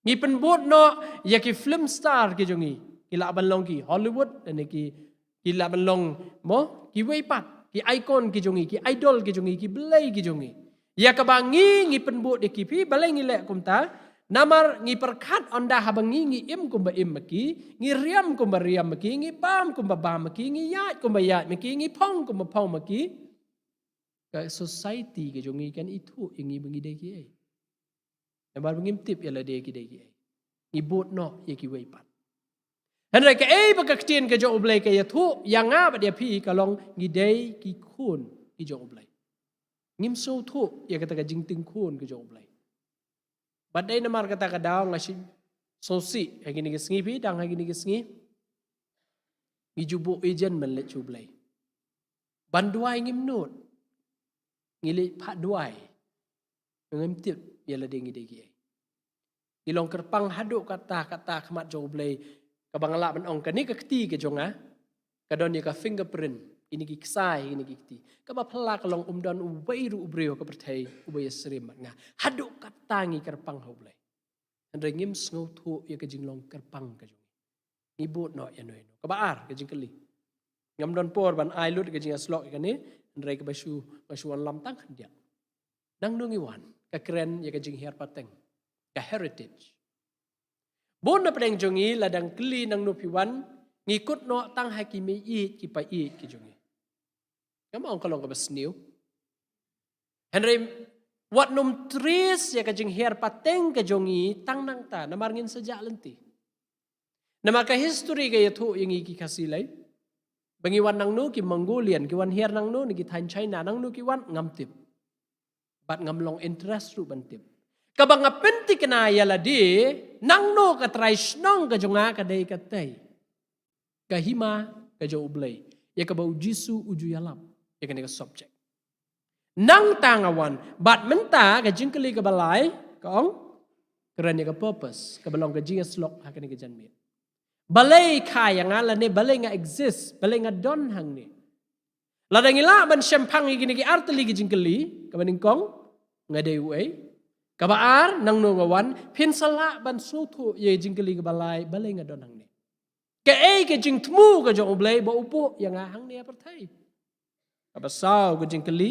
Ngi pynbud noh ïa ki film star ki jong ngi. Ki lah ban long ki Hollywood, lane ki, ki lah ban long, mo, kiwei pat, ki icon ki jong ngi, ki idol ki jong ngi, ki blei ki jong ngi. Ïa kaba ngi, ngi pynbud ïa ki. Phi, balei ngi leh kumta? Namar ngi pyrkhat ynda haba ngi, ngi im kumba im ma ki, ngi riam kumba riam ma ki, ngi bam kumba bam ma ki, ngi ïaid kumba ïaid ma ki, ngi phong kumba phong ma ki, ka society ka jong ngi kan ithuh ïa ngi ba ngi dei kiei. Namar ba ngim tip ïa lade ki dei kiei. Ngi bud noh ïa kiwei pat. Hynrei kaei ba ka ktien ka jong U Blei ka ïathuh ïa nga bad ïa phi ka long ngi dei ki khun ki jong U Blei. Ngim sngewthuh ïa kata ka jingting khun ka jong U Blei. Bad dei namar kata ka daw nga shu sngewsih ha kine ki sngi phi, dang ha kine ki sngi. Ngi ju buh agent ban leit sha U Blei. Ban duwai ngim nud. Ngi leit phah duwai. Ngim tip ïa lade ngi dei kiei. Ngi long kyrpang haduh katta katta khmat jong U Blei. Kaba nga lah ban ong kane ka kti ka jong nga ka don ïa ka fingerprint, kine ki ksai, kine ki kti. Kaba phylla ka long um don uwei ruh u briew ha ka pyrthei uba ïasyriem bad nga. Haduh katta ngi kyrpang ha U Blei. Hynrei ngim sngewthuh ïa ka jinglong kyrpang ka jong ngi. Ngi bud noh ïano ïano. Kaba ar ka jingkylli. Ngam don por ban ai lut ka jingïasyllok ïa kane, hynrei kaba shu, ba shu wan lam tang khyndiat. Nangno ngi wan, ka kren ïa ka jinghiar pateng, ka heritage. Bun na pdeng jong ngi la dang kylli nangno phi wan, ngi kut noh tang ha ki mei ïeit ki pa ïeit ki jong ngi. Ngam ong ka long kaba sniew. Hynrei wat nym trace ïa ka jinghiar pateng ka jong ngi tang nangta, namar ngin sa jah lynti. Namar ka history ka ïathuh ïa ngi ki Khasi Hills. Ba ngi wan nangno ki Mongolian, ki wan hiar nangno na ki thaiñ China, nangno ki wan ngam tip. Bad ngam long interest ruh ban tip. Kaba nga pynthikna ïa lade, nangno ka trai shnong ka jong nga ka dei katei. Ka hima ka jong U Blei. Ïa kaba U Jisu u ju ïalap. Ïa kane ka subject. Nangta nga wan. Bad mynta ka jingkylli kaba lai, ka ong, kren ïa ka purpose, kaba long ka jingïasyllok ha kane ka janmiet. Balei kha ïa nga lane balei nga exist, balei nga don hangne. Lada ngi lah ban shemphang ïa kine ki artylli ki jingkylli, kaba nyngkong, nga dei uei. Kaba ar, nangno nga wan, phin sa lah ban sngewthuh ïa jingkylli kaba lai, balei nga don hangne. Kaei ka jingthmu ka jong U Blei ba u buh ïa nga hangne ha pyrthei. Kaba saw ka jingkylli,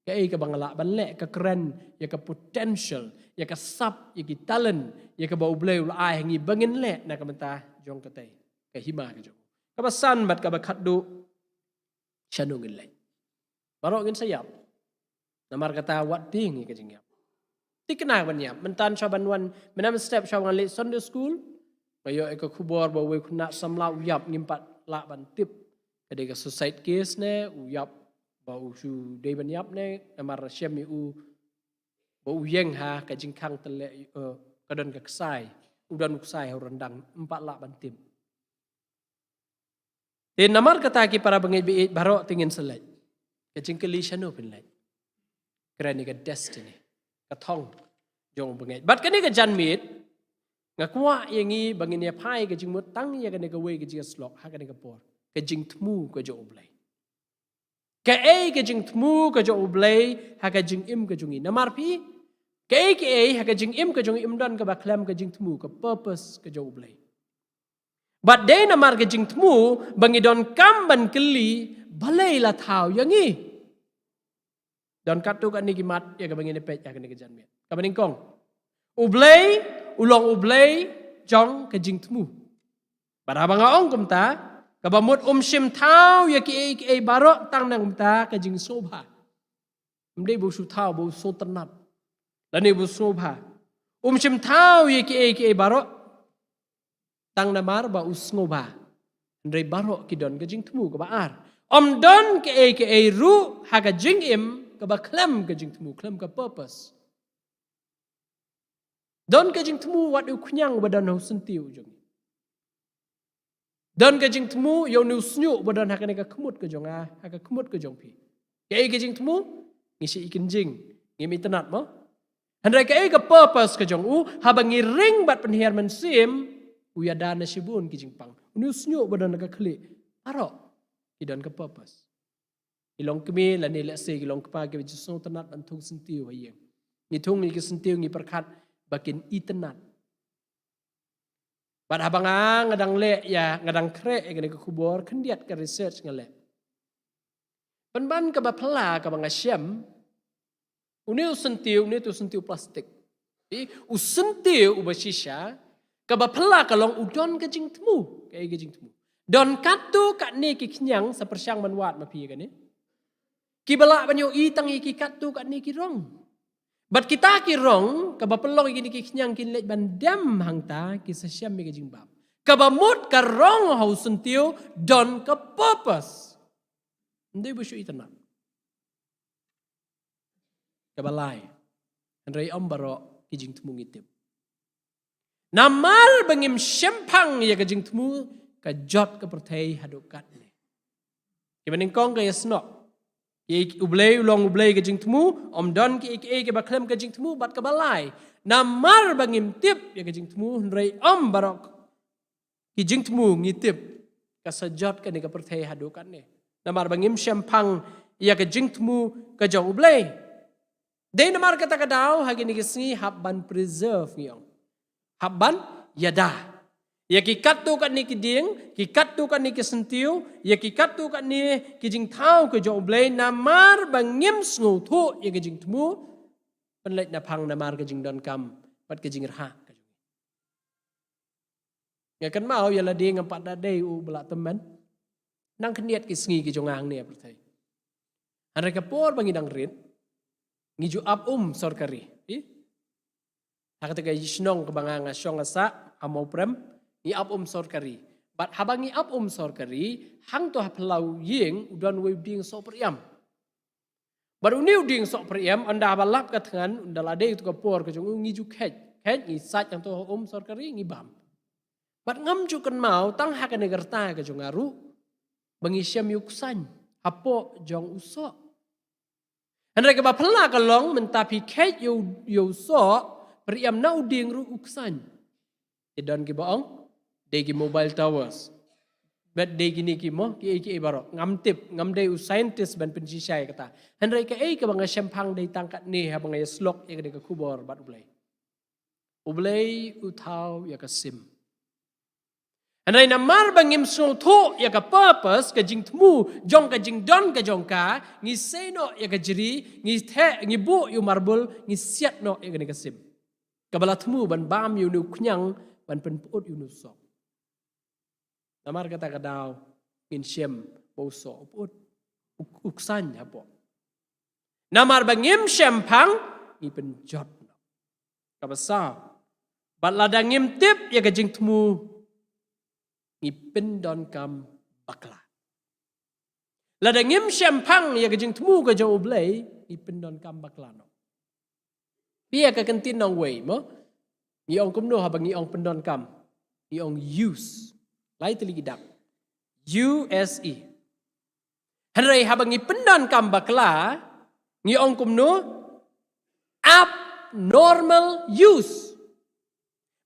kaei kaba nga lah ban leh ka kren, ïa ka potential, ïa ka sap, ïa ki talent, ïa kaba U Blei u la ai ha ngi ba ngin leh na ka bynta jong katei. Ka hima ka jong. Kaba san bad kaba khatduh, shano ngin leit. Baroh ngin sa ïap. Namar kata wat tieng ïa ka jingïap. Thikna ban ïap. Mynta shuwa ban wan, mynta mynstep shuwa ngan leit Sunday school. Nga ïoh ïa ka khubor ba uwei u khynnah samla u ïap ngim pat lah ban tip. Ka dei ka suicide case ne, u ïap ba u shu dei ban ïap ne, namar shem ïa u ba u ïeng ha ka jingkhang tylleh, eh, ka don ka ksai. U don u ksai ha u ryndang, ngim pat lah ban tip. Te namar kata ki para bangeit baieit baroh te ngin sa leit. Ka jingkylli shano phin leit. Kren ïa ka destiny. Ka thong jong u bangeit. Bad kane ka janmiet, nga kwah ïa ngi ba ngin ïa phai ka jingmut tang ïa kane kawei ka jingïasyllok, ha kane ka por. Ka jingthmu ka jong U Blei. Kaei ka jingthmu ka jong U Blei, ha ka jingim ka jong ngi. Namar phi, kaei kaei, ha ka jingim ka jong ngi ym don kaba khlem ka jingthmu, ka purpose ka jong U Blei. Bad dei namar ka jingthmu, ba ngi donkam ban kylli, balei la thaw ïa ngi. Don katto katne ki mat, ïa kaba ngin ïa peit, ïa kane ka janmiet. Kaba nyngkong. U Blei, u long U Blei, jong ka jingthmu. Bad haba nga ong kumta, kaba mut um shym thaw, ïa kiei kiei baroh tang na kumta, ka jingsngewbha. Ym dei ba u shu thaw, ba u sngewtynnat. Lane ba u sngewbha. Um shym thaw, ïa kiei kiei baroh. Tang namar ba u sngewbha. Hynrei baroh ki don ka jingthmu kaba ar. Ym don kaei kaei ruh ha ka jingim kaba khlem ka jingthmu, khlem ka purpose. Don ka jingthmu wat u khñiang ba don ha u syntiew jong. Don ka jingthmu ïa une u shñiuh ba don ha kane ka khmut ka jong nga, ha ka khmut ka jong phi. Kaei ka jingthmu, ngi shu i kynjing, ngim itynnat mo. Hynrei kaei ka purpose ka jong u, haba ngi ring bad pynhiar mynsiem, u ïada na shibun ki jingpang. Une u shñiuh ba don ha ka khlieh, baroh ki don ka purpose. Ki long kmie lane lehse ki long kpa kiba ju sngewtynnat ban thung syntiew ha ïing. Ngi thung ïa ki syntiew ngi pyrkhat ba kin itynnat. Bad haba nga, nga dang leh ïa, nga dang khreh ïa kane ka khubor, khyndiat ka research nga leh. Pynban kaba phylla kaba nga shem, une u syntiew, une u syntiew plastik. Te, u syntiew uba shisha, kaba phylla ka long u don ka jingthmu, kaei ka jingthmu. Don katto katne ki khñiang sa pyrshang ban wad ma phi ïa kane. Kiba lah ban ïohi tang ïa ki katto katne ki rong. Bad kita ki rong, kaba pynlong ïa kine ki khñiang kin leit ban dem hangta, ki sa shem ïa ka jingbam. Kaba mut ka rong ha u syntiew, don ka purpose. Ym dei ba shu itynnad. Kaba lai. Hynrei ym baroh ki jingthmu ngi tip. Namar ba ngim shemphang ïa ka jingthmu, ka jot ka pyrthei haduh katne. Kiba nyngkong ka ïasnoh. Ki, U Blei u long U Blei ka jingthmu, ym don kiei kiei kiba khlem ka jingthmu, bad kaba lai. Namar ba ngim tip ïa ka jingthmu, hynrei ym baroh ki jingthmu ngi tip, ka sa jot kane ka pyrthei haduh katne. Namar ba ngim shemphang ïa ka jingthmu ka jong U Blei. Dei namar kata ka daw, ha kine ki sngi hap ban preserve ngi ong. Hap ban ïada. Ïa ki katto katne ki dieng, ki katto katne ki syntiew, ïa ki katto katne ki jingthaw ka jong U Blei, namar ba ngim sngewthuh ïa ka jingthmu, pynleit naphang namar ka jingdonkam, bad ka jingrhah ka jong ngi. Nga kynmaw ïa lade ngam pat da dei u ba la tymmen. Nang khyndiat ki sngi ki jong nga hangne ha pyrthei. Hynrei ka por ba ngi dang rit, ngi ju ap um sorkari. Ï? Ha kata ka shnong kaba nga nga shong nga sah, ha Mawprem, ngi ap um sorkari. Bad haba ngi ap um sorkari, hangto ha phyllaw ïing, u don uwei u dieng soh pyrïam. Bad une u dieng soh pyrïam, ynda haba lap ka thngan, ynda la dei tu ka por ka jong u ngi ju kheit. Kheit ngi sait hangto ha um sorkari ngi bam. Bad ngam ju kynmaw tang ha kane ka rta ka jong nga ruh, ba ngi shem ïa u ksain hapoh jong u soh. Hynrei kaba phylla ka long mynta phi kheit ïa u, ïa u soh pyrïam na u dieng ruh u ksain. Te don kiba ong, dei ki mobile towers. Bad dei kine ki mo, kiei kiei baroh. Ngam tip, ngam dei u scientist ban pynshisha ïa kata. Hynrei kaei kaba nga shemphang dei tang katne haba nga ïasyllok ïa kane ka khubor bad U Blei. U Blei u thaw ïa ka sim. Hynrei namar ba ngim sngewthuh ïa ka purpose, ka jingthmu jong ka jingdon ka jong ka, ngi sei noh ïa ka jri, ngi theh, ngi buh ïa u marbul, ngi siat noh ïa kane ka sim. Kaba la thmu ban bam ïa une u khñiang, ban pynpyut ïa une u soh. Namar kata ka daw, ngin shem ba u soh u pyut, u, u ksain hapoh. Namar ba ngim shemphang, ngi pynjot noh. Kaba saw. Bad lada ngim tip ïa ka jingthmu, ngi pyndonkam bakla. Lada ngim shemphang ïa ka jingthmu ka jong U Blei, ngi pyndonkam bakla noh. Phi ïa ka kyntien nongwei mo. Ngi ong kumno haba ngi ong pyndonkam. Ngi ong use. Lai tylli ki dak. U S E. Hynrei haba ngi pyndonkam bakla, ngi ong kumno, abnormal use.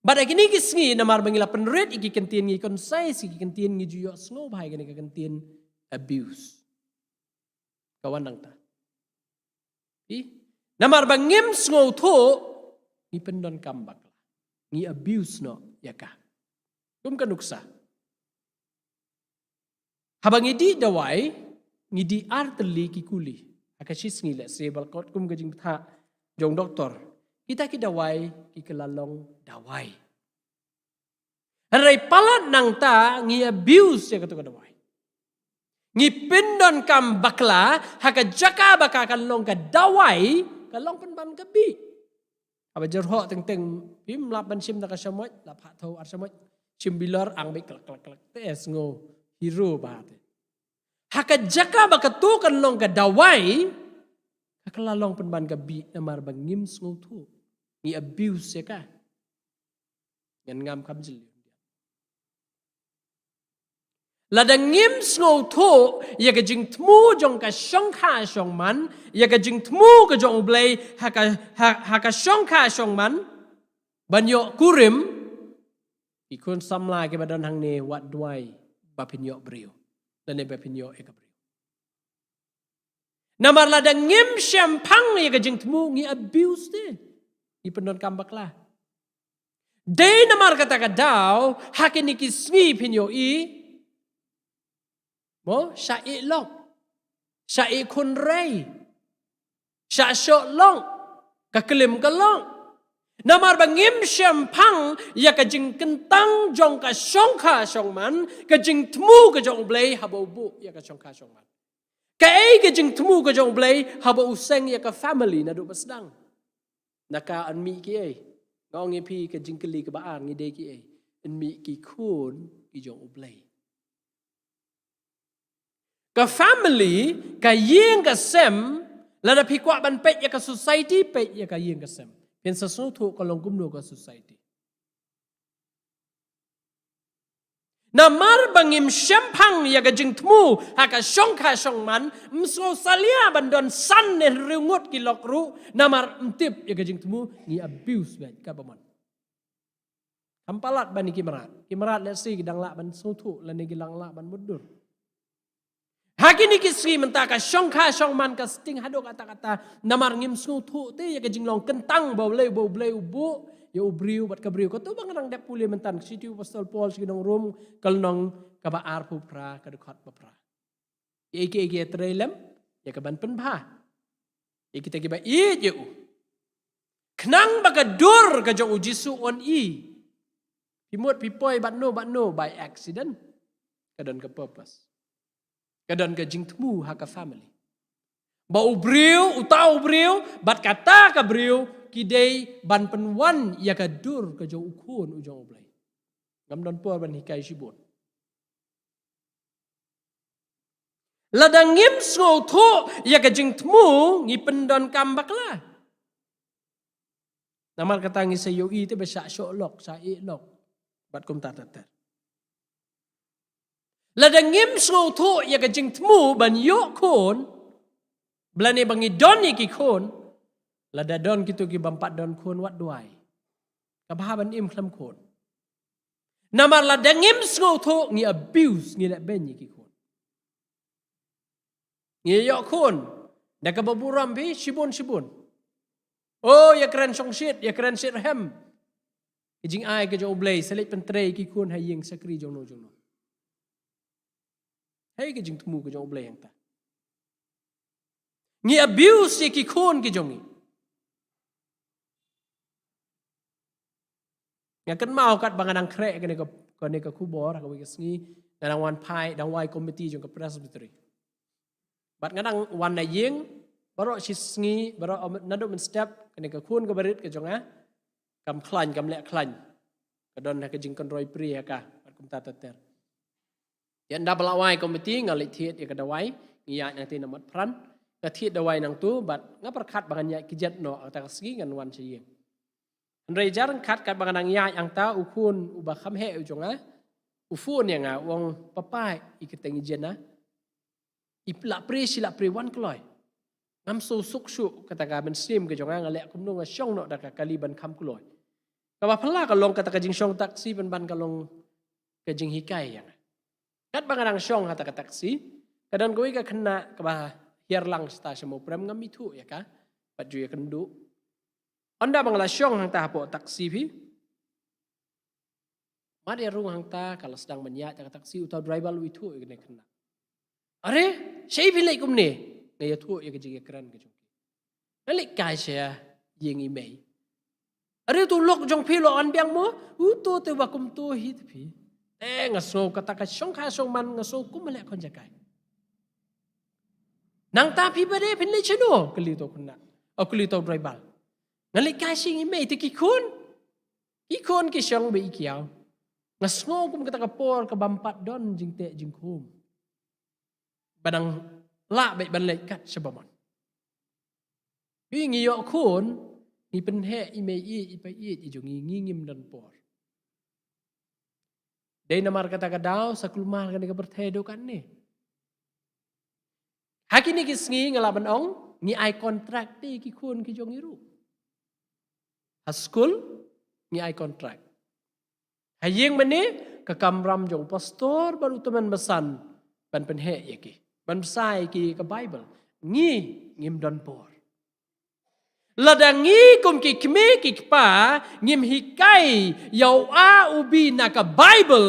Bad ha kine ki sngi namar ba ngi la pynrit ïa ki kyntien, ngi concise ïa ki kyntien, ngi ju ïohsngew bha ïa kane ka kyntien abuse. Ka wan nangta. Ï? Namar ba ngim sngewthuh, ngi pyndonkam bakla. Ngi abuse noh ïa ka. Kum ka nuksa. Haba ngi dih dawai, ngi dih ar tylli ki kuli. Ha ka shi sngi lehse, ba la kot kum ka jingbthah jong doktor. Kita ki dawai, ki kylla long dawai. Hynrei palat nangta ngi abuse ïa kato ka dawai. Ngi pyndonkam bakla, ha ka jaka ba ka kan long ka dawai, ka long pynban ka bih. Haba jyrhoh teng teng, phim lap ban shim da ka shamoit, lap ha thaw ar shamoit. Shim bilor ang beit klak klak klak. Te sngew hero bha te. Ha ka jaka ba kato kan long ka dawai, ka kylla long pynban ka bih namar ba ngim sngewthuh. Ngi abuse ïa ka. Ngan ngam kam jylliew. Lada ngim sngewthuh ïa ka jingthmu jong ka shongkha shongman, ïa ka jingthmu ka jong U Blei ha ka, ha, ha ka shongkha shongman, ban ïoh kurim, ki khun samla kiba don hangne wat duwai ba phin ïoh briew. Lane ba phin ïoh ïa ka briew. Namar lada ngim shemphang ïa ka jingthmu ngi abuse te. Ngi pyndonkam bakla. Dei namar kata ka daw, ha kine ki sngi phin ïohi. Mo, shah ïeh lok. Shah ïeh khun rei. Shah shoh lok. Ka klim ka lok. Namar ba ngim shemphang ïa ka jingkyntang jong ka shongkha shongman, ka jingthmu ka jong U Blei haba u buh ïa ka shongkha shongman. Kaei ka jingthmu ka jong U Blei haba u seng ïa ka family naduh ba sdang. Na ka yn mih ki ei? Nga ong ïa phi ka jingkylli kaba ar, ngi dei ki ei? Yn mih ki khun ki jong U Blei. Ka family, ka ïing ka sem, lada phi kwah ban peit ïa ka society, peit ïa ka ïing ka sem. Phin sa sngewthuh ka long kumno ka society. Namar ba ngim shemphang ïa ka jingthmu ha ka shongkha shongman, ym sngew salia ban don san ne hynriew ngut ki lok ruh, namar ym tip ïa ka jingthmu, ngi abuse beit katba mon. Kham palat ban ïa ki mrad. Ki mrad lehse ki dang lah ban sngewthuh lane ki dang lah ban mutdur. Ha kine ki sngi mynta ka shongkha shongman ka sting haduh katta katta, namar ngim sngewthuh te ïa ka jinglong kyntang ba U Blei, ba U Blei u buh ïa u briew bad ka briew. Kato ba nga dang dep pule mynta, ka shithi u Apostol Paul sha ki nong Rom, ka lynnong kaba arphew phra, ka dkhot ba phra. Ïa ki, ïa ki trei lem ïa ka ban pynbha ïa kita kiba ïeit ïa u, khnang ba ka dur ka jong U Jisu un i. Phi mut phi poi bad no bad no by accident. Ka don ka purpose. Ka don ka jingthmu ha ka family. Ba u briew, uta u briew bad kata ka briew ki dei ban pynwan ïa ka dur ka jong u khun u jong U Blei. Ngam don por ban hikai shibun. Lada ngim sngewthuh ïa ka jingthmu, ngi pyndonkam bakla. Namar kata ngi sa ïohi te ba shah shoh lok, shah ïeh lok bad kumta ter ter. Lada ngim sngewthuh ïa ka jingthmu ban ïoh khun, ba lane ba ngi don ïa ki khun, lada don kito ki bym pat don khun, wat duwai. Ka bha ban im khlem khun. Namar lada ngim sngewthuh, ngi abuse, ngi leh beiñ ïa ki khun. Ngi ïoh khun da kaba burom phi shibun shibun. Oh, ïa kren shongshit, ïa kren shitrhem. Ka jingai ka jong U Blei, sa leit pyntrei ki khun ha ïing shakri jong no jong no. Hei ka jingthmu ka jong U Blei hangta. Ngi abuse ïa ki khun ki jong ngi. Nga kynmaw katba nga dang khreh kane ka, kane ka khubor, ha kawei ka sngi nga dang wan phai, dang wai komiti jong ka Presbytery. Bad nga dang wan na ïing, baroh shi sngi, baroh naduh mynstep, kane ka khun kaba rit ka jong nga kam khlaiñ, kam leh khlaiñ. Ka don ha ka jingkynroi prie ha ka, bad kumta ter ter. Ïa, ynda ba la wai komiti, nga leit thied ïa ka dawai, ngi ïaid nangta na Motphran. Nga thied dawai nangtu bad nga pyrkhat ba ngan ïaid kjat noh, kata ka sngi ngan wan sha ïing. Hynrei jar ryngkat katba nga dang ïaid hangta, u khun uba kham heh u jong nga u phone ïa nga, u ong, "Papa, i kyrteng i Jena, i la prie, shi la prie, wan kloi. Ngam sngewsuk shuh, kata ka mynsiem ka jong nga, nga leh kumno, nga shong noh da ka kali ban kham kloi." Kaba phylla ka long kata ka jingshong taxi ban, ban ka long ka jinghikai ïa nga. Katba nga dang shong ha kata ka taxi, ka don kawei ka khynnah kaba hiar lang shata sha Mawprem, ngam ithuh ïa ka, pat ju ïakynduh. Ynda ba nga la shong hangta hapoh taxi phi, mat ïa rung hangta ka la sdang ban ïaid ka taxi, uta u driver u ithuh ïa kane ka khynnah. "Are, shaei phi leit kumne?" Nga ïathuh ïa ka jingïakren ka jong ki. "Nga leit kai sha ïing i mei." "Are, utu u lok jong phi u la wan biang mo?" "Uto te, uba kumto hi te phi." "Eh, nga sngew kata ka shongkha shongman, nga sngew kum leh khun jaka." "Nangta phi pat de phin leit shano?" kylli uta u khynnah. O, kylli uta u driver. "Nga leit kai sha ïing i mei, te ki khun? Ki khun ki shong beit i kiaw. Nga sngew kum kata ka por ka bym pat don jingteh jingkhum, ba dang lah beit ban leit kat shaba mon." Phi, ngi ïoh khun, ngi pynheh i mei ïeit, i pa ïeit i jong ngi, ngi ngim don por. Dei namar kata ka daw sa kulmar kane ka pyrthei haduh katne. Ha kine ki sngi nga lah ban ong, ngi ai contract te ki khun ki jong ngi ruh. Ha skul ngi ai contract. Ha ïing mane, ka kamram jong u pastor bad u tymmen basan ban pynheh ïa ki, ban bsa ïa ki ka Baibl. Ngi ngim don por. Lada ngi kum ki kmie ki kpa ngim hikai ïa u A u B na ka Baibl,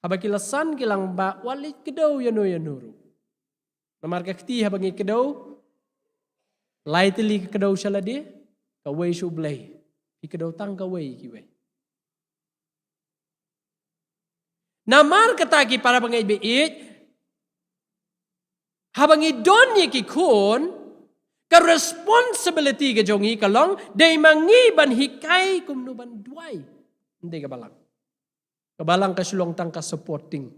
haba ki la san ki lang ba, wat leit kdew ïano ïano ruh. Namar ka kti haba ngi kdew, lai tylli ka kdew sha lade, kawei sha U Blei. Phi kdew tang kawei kiwei. Namar kata, ki para bangeit ba ïeit, haba ngi don ïa ki khun, Ka responsibility ka jong ngi ka long, dei ma ngi ban hikai kumno ban duwai. Ym dei ka balang. Ka balang ka shu long tang ka supporting.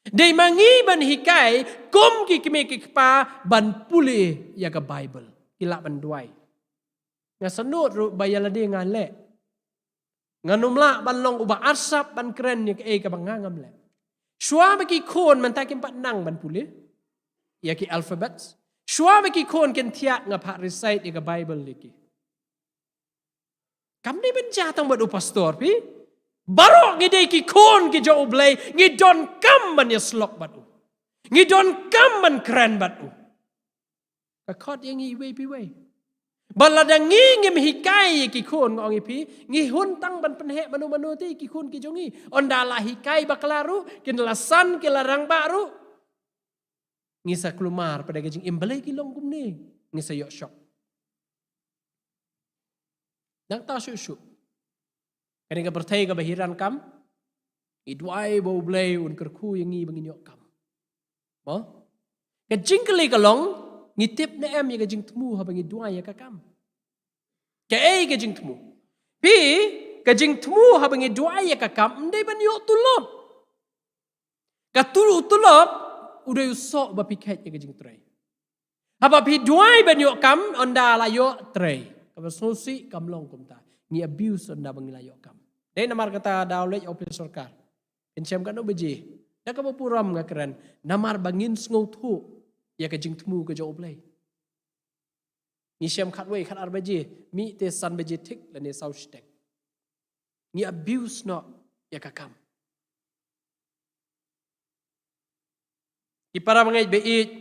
Dei ma ngi ban hikai kum ki kmie ki kpa ban pule ïa ka Bible. Ki lah ban duwai. Nga sngewthuh ruh ba ïa lade nga leh. Ngan ym lah ban long uba arsap ban kren ïa kaei kaba nga ngam leh. Shuwa ba ki khun mynta kim pat nang ban pule ïa ki alphabets. Shuwa ba ki khun kin thiah nga phah recite ïa ka Bible ïa ki. Kam dei ban jia tang bad u pastor phi. Baroh ngi dei ki khun ki jong U Blei, ngi donkam ban ïasyllok bad u. Ngi donkam ban kren bad u. Ka khot ïa ngi iwei pa iwei. Ba lada ngi ngim hikai ïa ki khun, nga ong ïa phi, ngi hun tang ban pynheh mano mano te ki khun ki jong ngi. Ynda la hikai bakla ruh, kin la san, kin la rangbah ruh, ngi sa kulmar pat da ka jingim. Balei ki long kumne, ngi sa ïoh shock. Nangta shuh shuh, kane ka pyrthei kaba hi ryngkam, ngi duwai ba U Blei un kyrkhu ïa ngi ba ngin ïoh kam. Mo? Ka jingkylli ka long, ngi tip ne em ïa ka jingthmu haba ngi duwai ïa ka kam? Kaei ka jingthmu? Phi, ka jingthmu haba ngi duwai ïa ka kam ym dei ban ïoh tulop. Ka tu-, tulop u dei u soh ba phi kheit ïa ka jingtrei. Haba phi duwai ban ïoh kam, ynda la ïoh trei. Kaba sngewsih kam long kumta. Ngi abuse ynda ba ngi la ïoh kam. Dei namar kata da u leit office sorkar, phin shem katno baje? Da kaba burom nga kren, namar ba ngin sngewthuh ïa ka jingthmu ka jong U Blei. Ngi shem khatwei khatar baje, mih te san baje thik lane saw shiteng. Ngi abuse noh ïa ka kam. Ki para bangeit ba ïeit,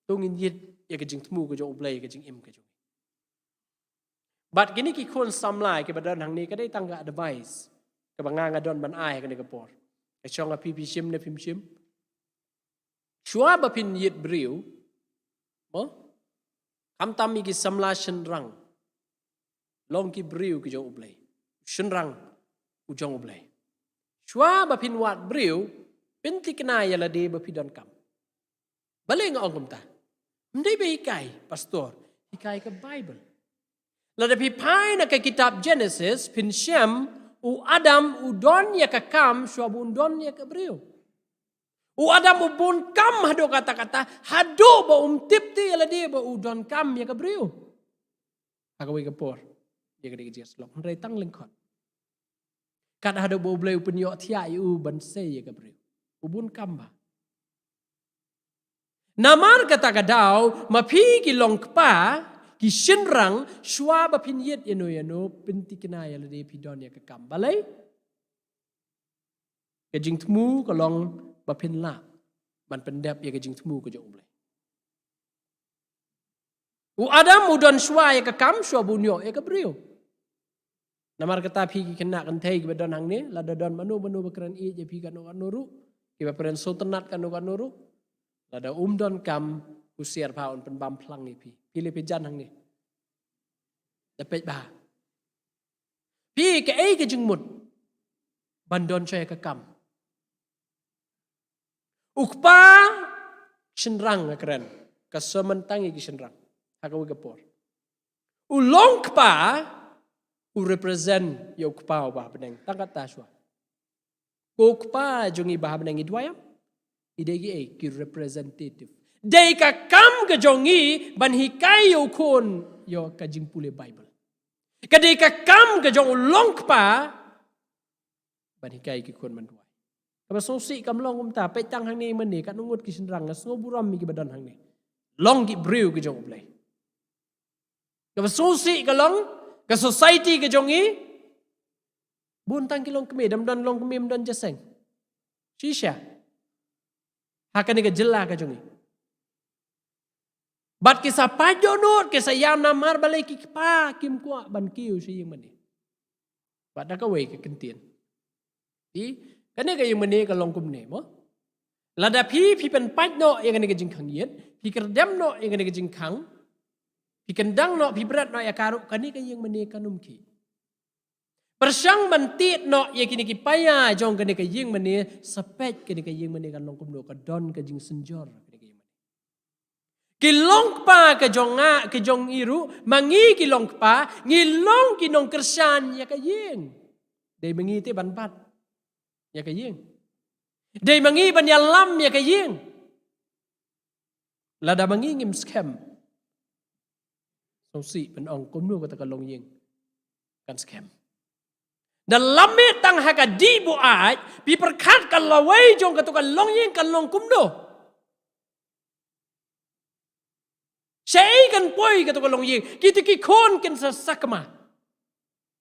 to ngin ïit ïa ka jingthmu ka jong U Blei, ka jingim ka jong. Bad kine ki khun samla kiba don hangne, ka dei tang ka advice kaba nga nga don ban ai ha kane ka por. Ka shong ha phi, phi shim ne phim shim. Shuwa ba phin ïit briew, mo? Khamtam ïa ki samla shynrang, long ki briew ki jong U Blei. Shynrang u jong U Blei. Shuwa ba phin wad briew, pynthikna ïa lade ba phi donkam. Balei nga ong kumta? Ym dei ba hikai pastor, hikai ka Bible. Lada phi phai na ka kitab Genesis, phin shem u Adam u don ïa ka kam shuwa ba un don ïa ka briew. U Adam u bun kam haduh katta katta, haduh ba um tip te ïa lade ba u donkam ïa ka briew. Ha kawei ka por, ïa ka dei ka jingïasyllok, hynrei tang lyngkot. Kat haduh ba U Blei u pynïohthiah ïa u ban sei ïa ka briew. U bun kam bha. Namar kata ka daw, ma phi ki long kpa, ki shynrang, shuwa ba phin ïit ïano ïano, pynthikna ïa lade phi don ïa ka kam. Balei? Ka jingthmu ka long ba phin lah ban pyndep ïa ka jingthmu ka jong U Blei. U Adam u don shuwa ïa ka kam, shuwa ba un ïoh ïa ka briew. Namar kata phi ki khynnah kynthei kiba don hangne, lada don mano mano ba kren ïeit ïa phi kano kano ruh, kiba pynrem sngewtynnat kano kano ruh, lada um donkam, husiar bha, un pynbam phlang ïa phi. Phi leh phi jan hangne. Da peit bha. Phi kaei ka jingmut ban don shuwa ïa ka kam? U kpa shynrang nga kren, ka sermon tang ïa ki shynrang ha kawei ka por. U long kpa u represent ïa u Kpa uba ha bneng. Tang katta shuwa. Ko Kpa jong ngi ba ha bneng, ngi duwai ïa u. Ngi dei kiei? Ki representative. Dei ka kam ka jong ngi ban hikai ïa u khun ïa ka jingpule Bible. Ka dei ka kam ka jong u long kpa ban hikai ki khun ban duwai. Kaba sngewsih kam long kumta, peit tang hangne mane, katno ngut ki shynrang, nga sngew burom ïa kiba don hangne. Long ki briew ki jong U Blei. Kaba sngewsih ka long, ka society ka jong ngi, bun tang ki longkmie, dang don longkmie ym don jingïaseng. Shisha. Ha kane ka jylla ka jong ngi. Bad ki sa pait dohnud, ki sa ïam namar balei ki kpa kim kwah ban kiew sha ïing mane. Bad da kawei ka kyntien. Phi, kane ka ïing mane ka long kumne mo. Lada phi, phi pynpait noh ïa kane ka jingkhang ïit, phi kyrdem noh ïa kane ka jingkhang, phi kyndang noh, phi bret noh ïa ka ruh, kane ka ïing mane kan ym khih. Pyrshang ban tied noh ïa kine ki paia jong kane ka ïing mane, sa peit kane ka ïing mane kan long kumno, ka don ka jingsynjor kane ka ïing mane. Ki long kpa ka jong nga, ka jong i ruh, ma ngi ki long kpa, ngi long ki nongkyrshan ïa ka ïing. Dei ma ngi te ban bat ïa ka ïing. Dei ma ngi ban ïalam ïa ka ïing. Lada ma ngi ngim skhem, sngewsih ban ong kumno kata ka longïing kan skhem. Da lam mih tang ha ka dih buaid, phi pyrkhat ka lawei jong kata ka longïing kan long kumno. Shaei kan poi kata ka longïing, kita ki khun kin sa sakma.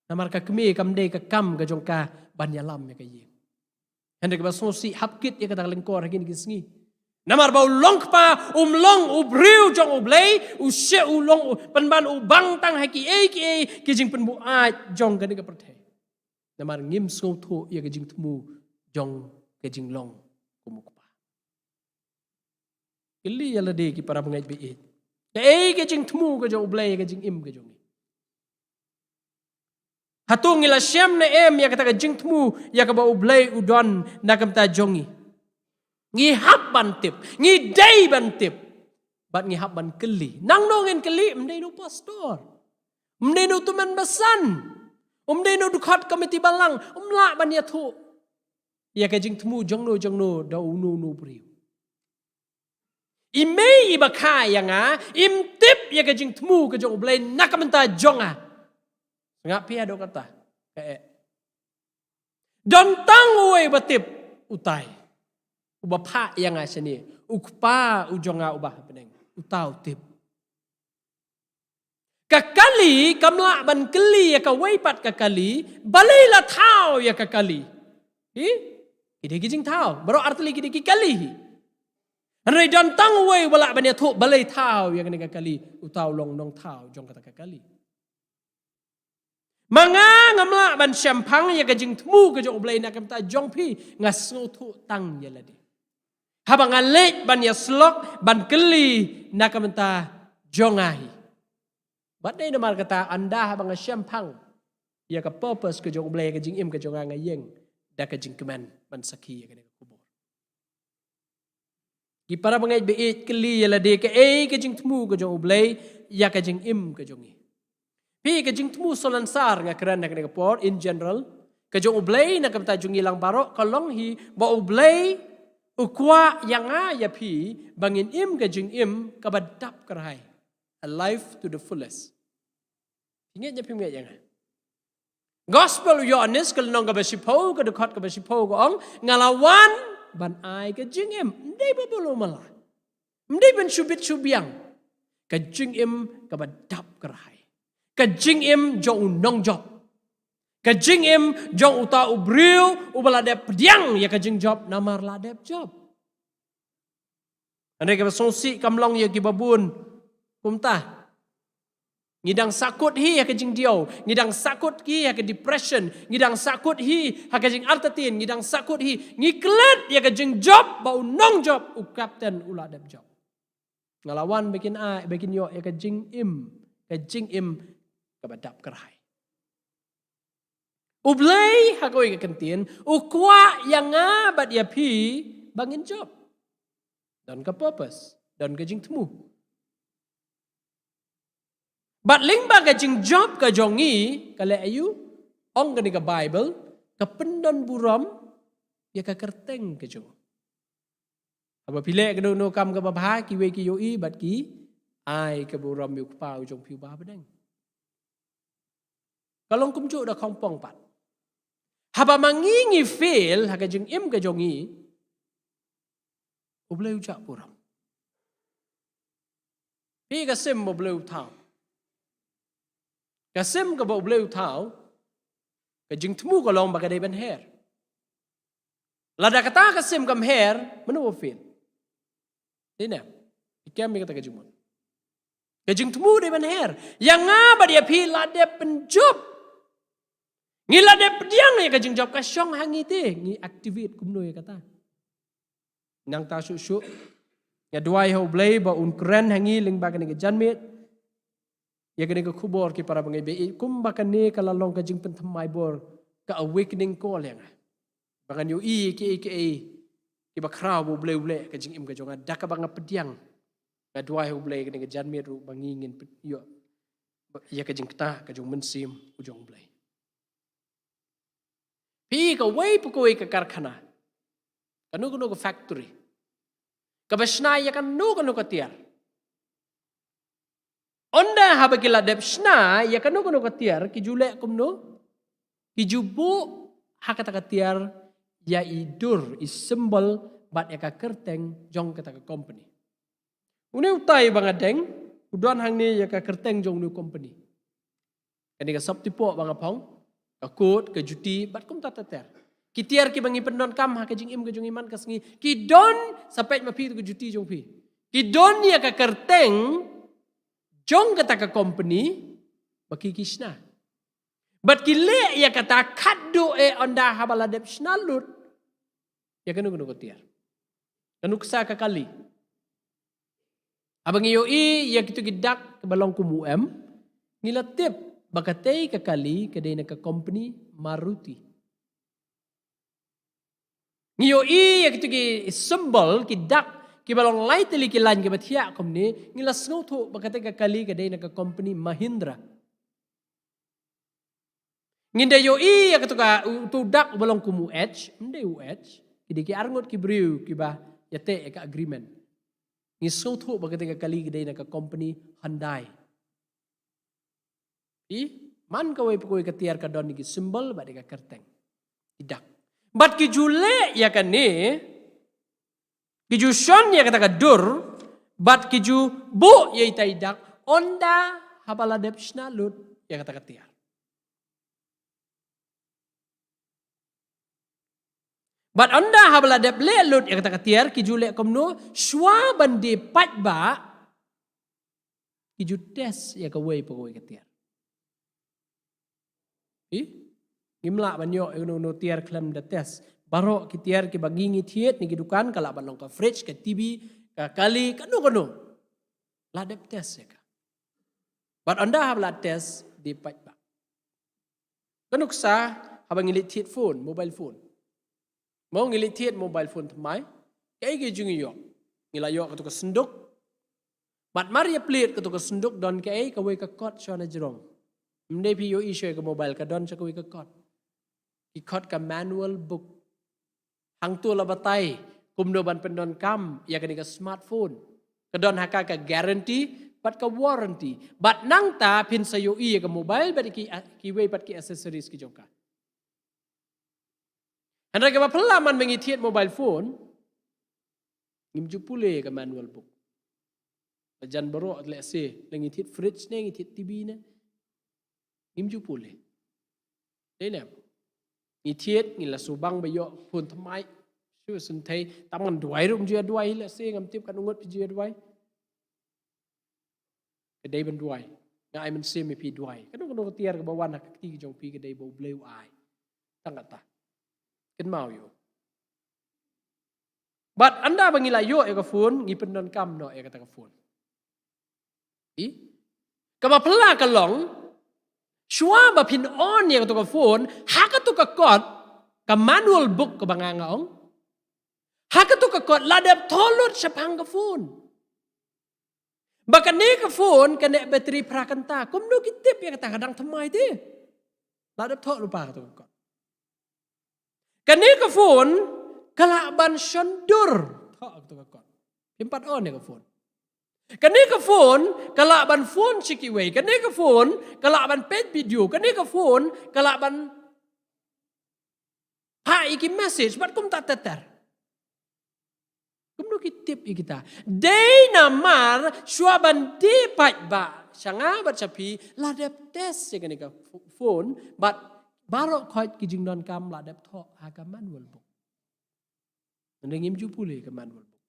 Namar ka kmie kam dei ka kam ka jong ka ban ïalam ïa ka ïing. Hynrei kaba sngewsih hap kit ïa kata ka lyngkor ha kine ki sngi. Namar ba u long kpa um long u briew jong U Blei, u shu u long u pynban u bang tang ha kiei kiei ki jingpynbuaid jong kane ka pyrthei. Namar ngim sngewthuh ïa ka jingthmu jong ka jinglong kum u kpa. Kylli ïa lade ki para bangeit baieit. Kaei ka jingthmu ka jong U Blei ïa ka jingim ka jong ngi? Hato ngi la shem ne em ïa kata ka jingthmu ïa kaba U Blei u don na ka bynta jong ngi? Ngi hap ban tip, ngi dei ban tip. Bad ngi hap ban kylli. Nangno ngin kylli? Ym dei na u pastor. Ym dei na u tymmen basan. Ym dei na u dkhot komiti balang. Ym lah ban ïathuh ïa ka jingthmu jongno jongno da uno uno u briew. I mei iba kha ïa nga im tip ïa ka jingthmu ka jong U Blei na ka bynta jong nga. Sngap phi haduh katta? Kaei? Don tang uwei uba tip, utai uba phah ïa nga shane, u Kpa u jong nga uba ha bneng. Uta u tip. Ka kali kam lah ban kylli ïa kawei pat ka kali, balei la thaw ïa ka kali? Hi? Ki dei ki jingthaw. Baroh artylli ki dei ki kali hi. Hynrei don tang uwei uba lah ban ïathuh balei thaw ïa kane ka kali, uta u long nongthaw jong kata ka kali. Ma nga ngam lah ban shemphang ïa ka jingthmu ka jong U Blei na ka bynta jong phi, nga sngewthuh tang ïa lade. Haba nga leit ban ïasyllok ban kylli na ka bynta jong nga hi. Bad dei namar kata ynda haba nga shemphang ïa ka purpose ka jong U Blei ïa ka jingim ka jong nga, nga ïeng da ka jingkmen ban sakhi ïa kane ka khubor. Ki para bangeit baieit, kylli ïa lade kaei ka jingthmu ka jong U Blei ïa ka jingim ka jong ngi. Phi, ka jingthmu salonsar nga kren ha kane ka por in general ka jong U Blei na ka bynta jong ngi lang baroh ka long hi ba U Blei u kwah ïa nga ïa phi ba ngin im ka jingim kaba dap kyrhai. A life to the fullest. Phi ngeit ne phim ngeit ïa nga? Gospel u Ïoannis ka lynnong kaba shiphew, ka dkhot kaba shiphew ka ong, nga la wan ban ai ka jingim. Ym dei ba bulu mala. Ym dei ban shu bit shu biang. Ka jingim kaba dap kyrhai. Ka jingim jong u nongjop. Ka jingim jong uta u briew uba la dep pdiang ïa ka jingjop namar la dep jop. Hynrei kaba sngewsih kam long ïa kiba bun kumta. Ngi dang sahkut hi ha ka jingdiaw, ngi dang sahkut hi ha ka depression, ngi dang sahkut hi ha ka jingartatien, ngi dang sahkut hi, ngi klet ïa ka jingjop ba u nongjop, u kapten u la dep jop. Nga la wan ba kin ai, ba kin ïoh ïa ka jingim, ka jingim kaba dap kyrhai. U Blei ha kawei ka kyntien u kwah ïa nga bad ïa phi ba ngin jop. Don ka purpose, don ka jingthmu. Bad lyngba ka jingjop ka jong ngi, ka leh aïu? Ong kane ka Baibl, ka pyndon burom ïa ka kyrteng ka jong u. Haba phi leh kano kano kam kaba bha, kiwei ki ïohi bad ki ai ka burom ïa u Kpa u jong phi uba ha bneng. Ka long kumjuh da khongpong pat. Haba ma ngi ngi fail ha ka jingim ka jong ngi, U Blei u jah burom. Phi, ka sim ba U Blei u thaw, ka sim kaba U Blei u thaw, ka jingthmu ka long ba ka dei ban her. Lada kata ka sim kam her, mano ba fail? Dei ne? Phi kem ïa kata ka jingmut. Ka jingthmu dei ban her. Ïa nga bad ïa phi la dep pynjop. Ngi la dep pdiang ïa ka jingjop, ka shong ha ngi te, ngi activate kumno ïa kata. Nangta shuh shuh nga duwai ha U Blei ba un kren ha ngi lyngba kane ka janmiet ïa kane ka khubor, ki para bangeit baieit, kumba kane ka la long ka jingpynthymmai bor, ka awakening call ïa nga. Ba ngan ïohi kiei kiei kiba khraw ba U Blei u leh ha ka jingim ka jong nga da kaba nga pdiang Nga duwai ha U Blei kane ka janmiet ruh ba ngi ngin pynïoh ïa ka jingktah ka jong u Mynsiem u jong U Blei. Phi, kawei pa kawei ka karkhana, kano kano ka factory, kaba shna ïa kano kano ka tiar, ynda haba ki la dep shna ïa kano kano ka tiar, ki ju leh kumno? Ki ju buh ha kata ka tiar ïa i dur, i symbol, bad ïa ka kyrteng jong kata ka company. Une utai ba nga deng u don hangne ïa ka kyrteng jong une u company. Kane ka soptipoh ba nga phong, ka kot, ka juti, bad kumta ter ter. Ki tiar kiba ngi pyndonkam ha ka jingim ka jong ngi man ka sngi, ki don, sa peit ma phi tu ka juti jong phi, ki don ïa ka kyrteng jong kata ka company ba ki ki shna. Bad ki leh ïa kata khadduh eh ynda haba la dep shna lut ïa kano kano ka tiar. Ka nuksa ka kali. Haba ngi ïohi ïa kito ki dak kiba long kum u M, ngi la tip ba katei ka kali ka dei na ka company Maruti. Ngi ïohi ïa kito ki symbol, ki dak kiba long lai tylli ki lain kiba thiah kumne, ngi la sngewthuh ba katei ka kali ka dei na ka company Mahindra. Ngin da ïohi ïa kato ka, uto u dak uba long kum u H, ym dei u H, ki dei ki arngut ki briew kiba ïateh ïa ka agreement. Ngi sngewthuh ba katei ka kali ka dei na ka company Hyundai. Phi, man kawei pa kawei ka tiar ka don ïa ki symbol bad ïa ka kyrteng, ki dak. Bad ki ju leh ïa kane, ki ju shon ïa kata ka dur, bad ki ju buh ïa ita i dak ynda haba la dep shna lut ïa kata ka tiar. Bad ynda haba la dep leh lut ïa kata ka tiar, ki ju leh kumno? Shuwa ban die paidbah, ki ju test ïa kawei pa kawei ka tiar. Phi, ngim lah ban ïoh ïa uno uno u tiar khlem da test. Baroh ki tiar kiba ngi ngi thied na ki dukan, ka lah ban long ka fridge, ka TV, ka kali, kano kano, la dep test ïa ka. Bad ynda haba la test, die paidbah. Ka nuksa, haba ngi leit thied phone, mobile phone. Mo, ngi leit thied mobile phone thymmai, kaei ka jingïoh? Ngi la ïoh kato ka synduk. Bad mar ïa plied kato ka synduk, don kaei? Kawei ka kot shuwa na jrong. Ym dei phi ïohi shuwa ïa ka mobile, ka don shuwa kawei ka kot. Ki khot ka manual book. Hangto la batai kumno ban pyndonkam ïa kane ka smartphone. Ka don ha ka ka guarantee bad ka warranty. Bad nangta phin sa ïohi ïa ka mobile bad ki, kiwei pat ki accessories ki jong ka. Hynrei kaba phylla, man ba ngi thied mobile phone, ngim ju pule ïa ka manual book. Ba jan baroh, lehse, la ngi thied fridge ne, ngi thied TV ne, ngim ju pule. Dei ne em? Ngi thied, ngi la shu bang ba ïoh phone thymmai. Shu synthei, tang ban duwai ruh ym ju ïa duwai, lehse, ngam tip katno ngut phi ju ïa duwai. Ka dei ban duwai. Nga ai mynsiem ïa phi duwai. Kano kano ka tiar kaba wan ha ka kti ka jong phi, ka dei ba U Blei u ai. Tang kata. Kynmaw ïa u. Bad ynda ba ngi la ïoh ïa ka phone, ngi pyndonkam noh ïa kata ka phone. Phi? Kaba phylla ka long, shuwa ba phin on ïa kato ka phone, ha kato ka kot, ka manual book kaba nga nga ong, ha kato ka kot la dep thoh lut shaphang ka phone ba kane ka phone ka neh battery phra kynta. Kumno ki tip ïa kata? Ka dang thymmai te. La dep thoh lypa kato ka kot. Kane ka phone ka lah ban shon dur. Thoh kato ka kot. Phim pat on ïa ka phone. Kane ka phone ka lah ban phone sha kiwei. Kane ka phone ka lah ban peit video. Kane ka phone ka lah ban phah ïa ki message bad kumta ter ter. Kumno ki tip ïa kita? Dei namar shuwa ban die paidbah sha nga bad sha phi, la dep test ïa kane ka ph-, phone, bad baroh khoit ki jingdonkam la dep thoh ha ka manual book. Nangta ngim ju pule ka manual book.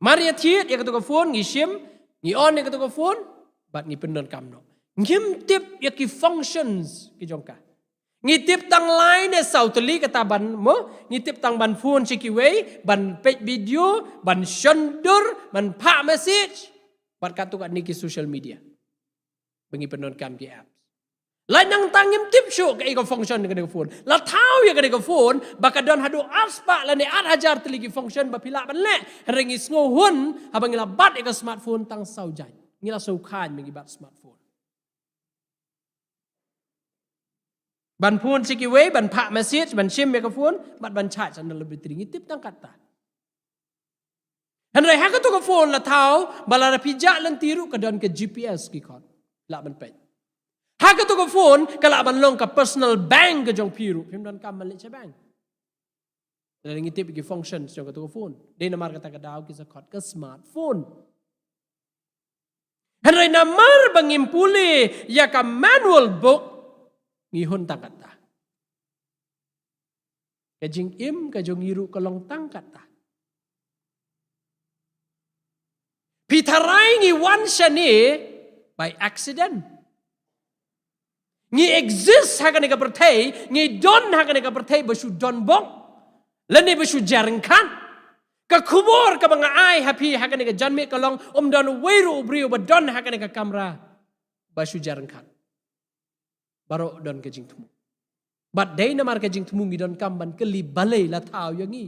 Mar ïa thied ïa kato ka phone, ngi shim, ngi on ïa kato ka phone, bad ngi pyndonkam noh. Ngim tip ïa ki functions ki jong ka. Ngi tip tang lai ne saw tylli, kata ban mo, ngi tip tang ban phone sha kiwei, ban peit video, ban shon dur, ban phah message, bad katto katne ki social media ba ngi pyndonkam, ki apps. Lait nangta ngim tip shuh kaei ka function kane ka phone. La thaw ïa kane ka phone ba ka don haduh arspah lane arhajar tylli ki function ba phi lah ban leh. Hynrei ngi sngewhun haba ngi la bat ïa ka smartphone tang saw jait. Ngi la sngewkhlaiñ ba ngi bat smartphone. Ban phone sha kiwei, ban phah message, ban shim ïa ka phone, bad ban charge ynda la battery, ngi tip tang katta. Hynrei ha kato ka phone la thaw ba lada phi jah lynti ruh ka don ka G P S, ki khot. Lah ban peit. Ha kato ka phone ka lah ban long ka personal bank ka jong phi ruh. Phim donkam ban leit sha bank. Lada ngi tip ki function jong kato ka phone. Dei namar kata ka daw ki sa khot ka smartphone. Hynrei namar ba ngim pule ïa ka manual book, ngi hun tang katta. Ka jingim ka jong ngi ruh ka long tang katta. Phi tharai ngi wan shane by accident. Ngi exist ha kane ka pyrthei, ngi don ha kane ka pyrthei ba shu don bok, lane ba shu jyrngkhat. Ka khubor kaba nga ai ha phi ha kane ka janmiet ka long, ym don uwei ruh u briew ba don ha kane ka kamra ba shu jyrngkhat. Baroh don ka jingthmu. Bad dei namar ka jingthmu ngi donkam ban kylli balei la thaw ïa ngi.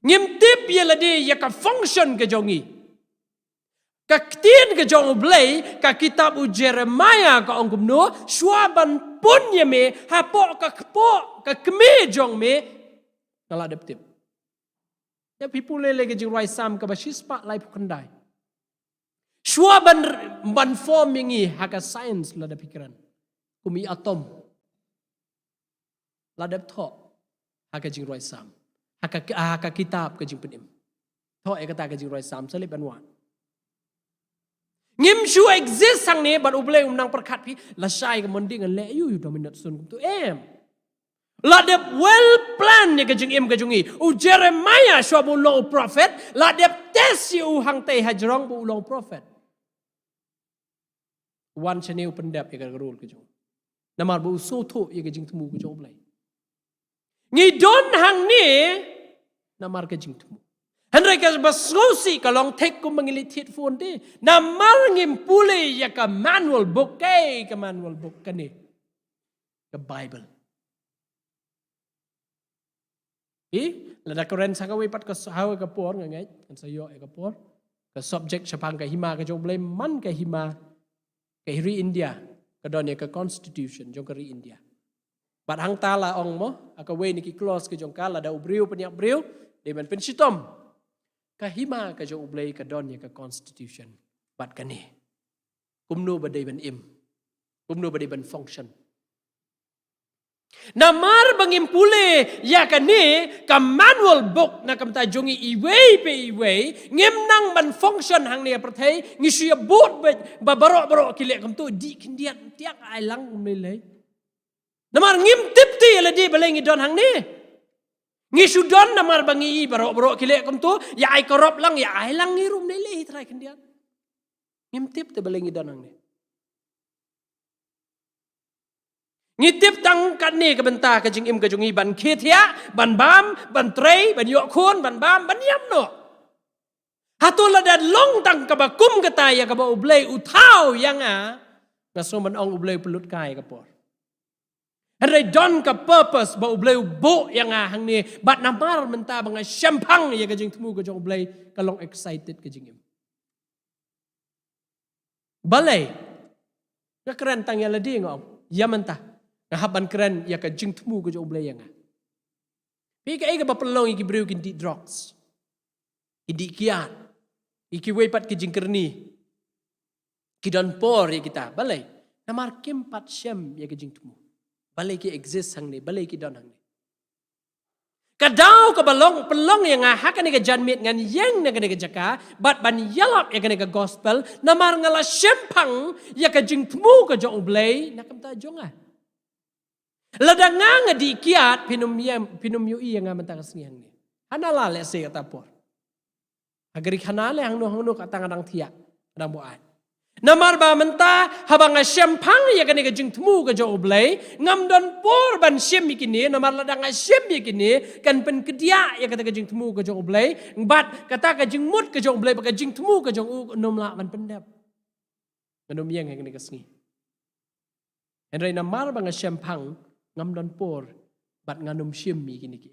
Ngim tip ïa lade ïa ka function ka jong ngi. Ka ktien ka jong U Blei, ka kitab u Jeremiah ka ong kumno, shuwa ban pun ïa me hapoh ka kpoh ka kmie jong me, nga la dep tip. Ïa phi pule lei ka Jingrwai Salm kaba shispah laiphew khyndai. Shuwa ban, ban form ïa ngi ha ka science, lada phi kren, kum i atom, la dep thoh ha ka Jingrwai Salm, ha ka, ha ka kitab ka Jingpynim. Thoh ïa kata ka Jingrwai Salm, sa leit ban wad. Ngim shu exist hangne bad U Blei um nang pyrkhat phi, lashai ka mon ding ngan leh ïa u, ïa u Dominus Sun kumto, em. La dep well plan ïa ka jingim ka jong ngi. U Jeremiah shuwa ba u long u prophet, la dep test ïa u hangtei hajrong ba u long u prophet. Wan shane u pyndep ïa ka role ka jong u. Namar ba u sngewthuh ïa ka jingthmu ka jong U Blei. Ngi don hangne namar ka jingthmu. Hynrei kaba sngewsih ka long, thik kumba ngi leit thied phone te, namar ngim pule ïa ka manual book. Kaei ka manual book? Kane ka Bible. Ï, lada kren sa kawei pat ka s-, ha kawei ka por, nga ngeit ngan sa ïoh ïa ka por. Ka subject shaphang ka hima ka jong U Blei, man ka hima ka ri India ka don ïa ka constitution jong ka ri India. Bad hangta la ong mo, ha kawei na ki clause ka jong ka, lada u briew pynïap briew, dei ban pynshitom. Ka hima ka jong U Blei ka don ïa ka constitution. Bad kane, kumno ba dei ban im, kumno ba dei ban function. Namar ba ngim pule ïa kane ka manual book, na ka bynta jong ngi iwei pa iwei ngim nang ban function hangne ha pyrthei. Ngi shu ïa bud ba, ba baroh baroh ki leh kumto, dih khyndiat, tiak ai lang, ym lei lei. Namar ngim tip te ïa lade balei ngi don hangne. Ngi shu don namar ba ngi i baroh baroh ki leh kumto, ïa ai korop lang, ïa ai lang, ngi ruh ym lei lei, trai khyndiat. Ngim tip te balei ngi don hangne. Ngi tip tang katne ka bynta ka jingim ka jong ngi, ban khie thiah, ban bam, ban trei, ban ïoh khun, ban bam, ban ïap noh. Hato lada long tang kaba kum kata ïa kaba U Blei u thaw ïa nga, nga sngew ban ong U Blei u pynlut kai ka por. Hynrei don ka purpose ba U Blei u buh ïa nga hangne, bad namar mynta ba nga shemphang ïa ka jingthmu ka jong U Blei, ka long excited ka jingim. Balei? Nga kren tang ïa lade, nga ong, ïa mynta nga hap ban kren ïa ka jingthmu ka jong U Blei ïa nga. Phi, kaei kaba pynlong ïa ki briew kin dih drugs, kin dih kiad, ïa kiwei pat ki jingkyrni, ki don por ïa kita? Balei? Namar kim pat shem ïa ka jingthmu. Balei ki exist hangne, balei ki don hangne. Ka daw kaba long, pynlong ïa nga ha kane ka janmiet ngan ïeng na kane ka jaka bad ban ïalap ïa kane ka gospel, namar nga la shemphang ïa ka jingthmu ka jong U Blei na ka bynta jong nga. Lada nga nga dih kiad, phin ym ïa, phin ym ïohi ïa nga mynta ka sngi hangne. Hana la leh se kata por. Ha ka ri Khana leh hangno hangno, kata nga dang thiah, nga dang buaid. Namar ba mynta haba nga shemphang ïa kane ka jingthmu ka jong U Blei, ngam don por ban shim ïa kine, namar lada nga shim ïa kine, kan pynkhyndiat ïa kata ka jingthmu ka jong U Blei, bad kata ka jingmut ka jong U Blei bad ka jingthmu ka jong u, ngam lah ban pyndep. Ngan ym ïeng ha kane ka sngi. Hynrei namar ba nga shemphang, ngam don por bad ngan ym shim ïa kine ki.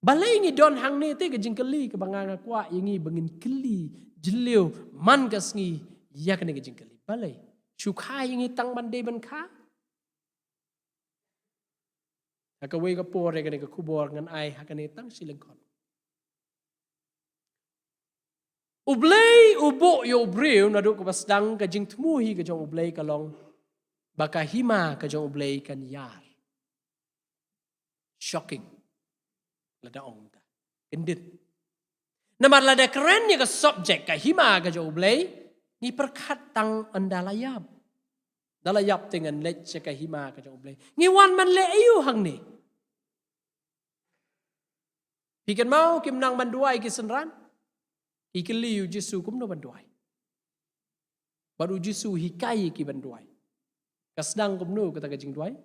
Balei ngi don hangne te ka jingkylli kaba nga nga kwah ïa ngi ba ngin kylli jylliew man ka sngi ïa kane ka jingkylli. Balei? Shu kha ïa ngi tang ban dei ban kha? Ha kawei ka por ïa kane ka khubor ngan ai ha kane tang shi lyngkot. U Blei u buh ïa u briew naduh kaba sdang, ka jingthmu hi ka jong u Blei ka long ba ka hima ka jong u Blei kan ïar. Shocking. Lada ong ta. Kyndit. Namar lada kren ïa ka subject ka hima ka jong u Blei, ngi pyrkhat tang ynda la ïap. Da la ïap te ngan leit sha ka hima ka jong u Blei. Ngi wan ban leh aïu hangne? Phi kynmaw kim nang ban duwai ki synran? Ki kylli ïa u Jisu kumno ban duwai. Bad u Jisu hikai ïa ki ban duwai. Ka sdang kumno kata ka jingduwai?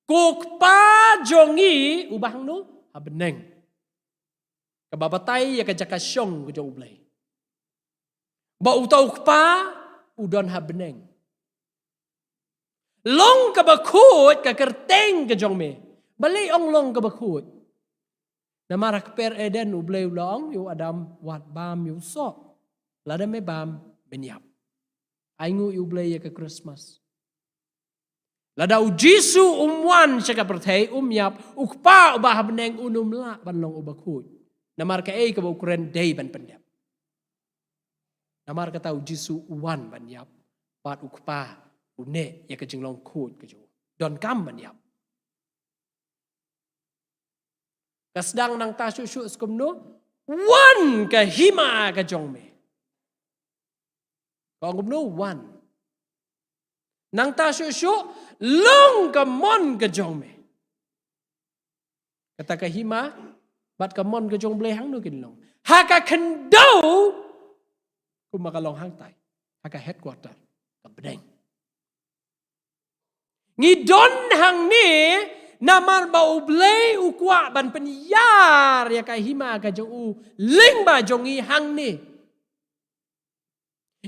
Ko Kpa jong ngi uba hangno? Ha bneng. Kaba batai ïa ka jaka shong ka jong u Blei. Ba uta u Kpa u don ha bneng. Long kaba khuid ka kyrteng ka jong me. Balei ong long kaba khuid? Namar ha kper Eden u Blei u la ong ïa u Adam, wat bam ïa u soh. Lada me bam, men ïap. Ainguh ïa u Blei ïa ka Christmas. Lada u Jisu um wan sha ka pyrthei, um ïap, u Kpa uba ha bneng un ym lah ban long uba khuid. Namar kaei kaba u kren dei ban pyndep. Namar kata u Jisu u wan ban ïap, bad u Kpa u neh ïa ka jinglong khuid ka jong u. Donkam ban ïap. Ka sdang nangta shuh shuh kumno? Wan ka hima ka jong me. Ka ong kumno? Wan. Nangta shuh shuh, long ka mon ka jong me. Kata ka hima bad ka mon ka jong u Blei hangno kin long? Ha ka khyndew, kumba ka long hangtai. Ha ka headquarter, ka bneng. Ngi don hangne namar ba u Blei u kwah ban pynïar ïa ka hima ka jong u lyngba jong ngi hangne.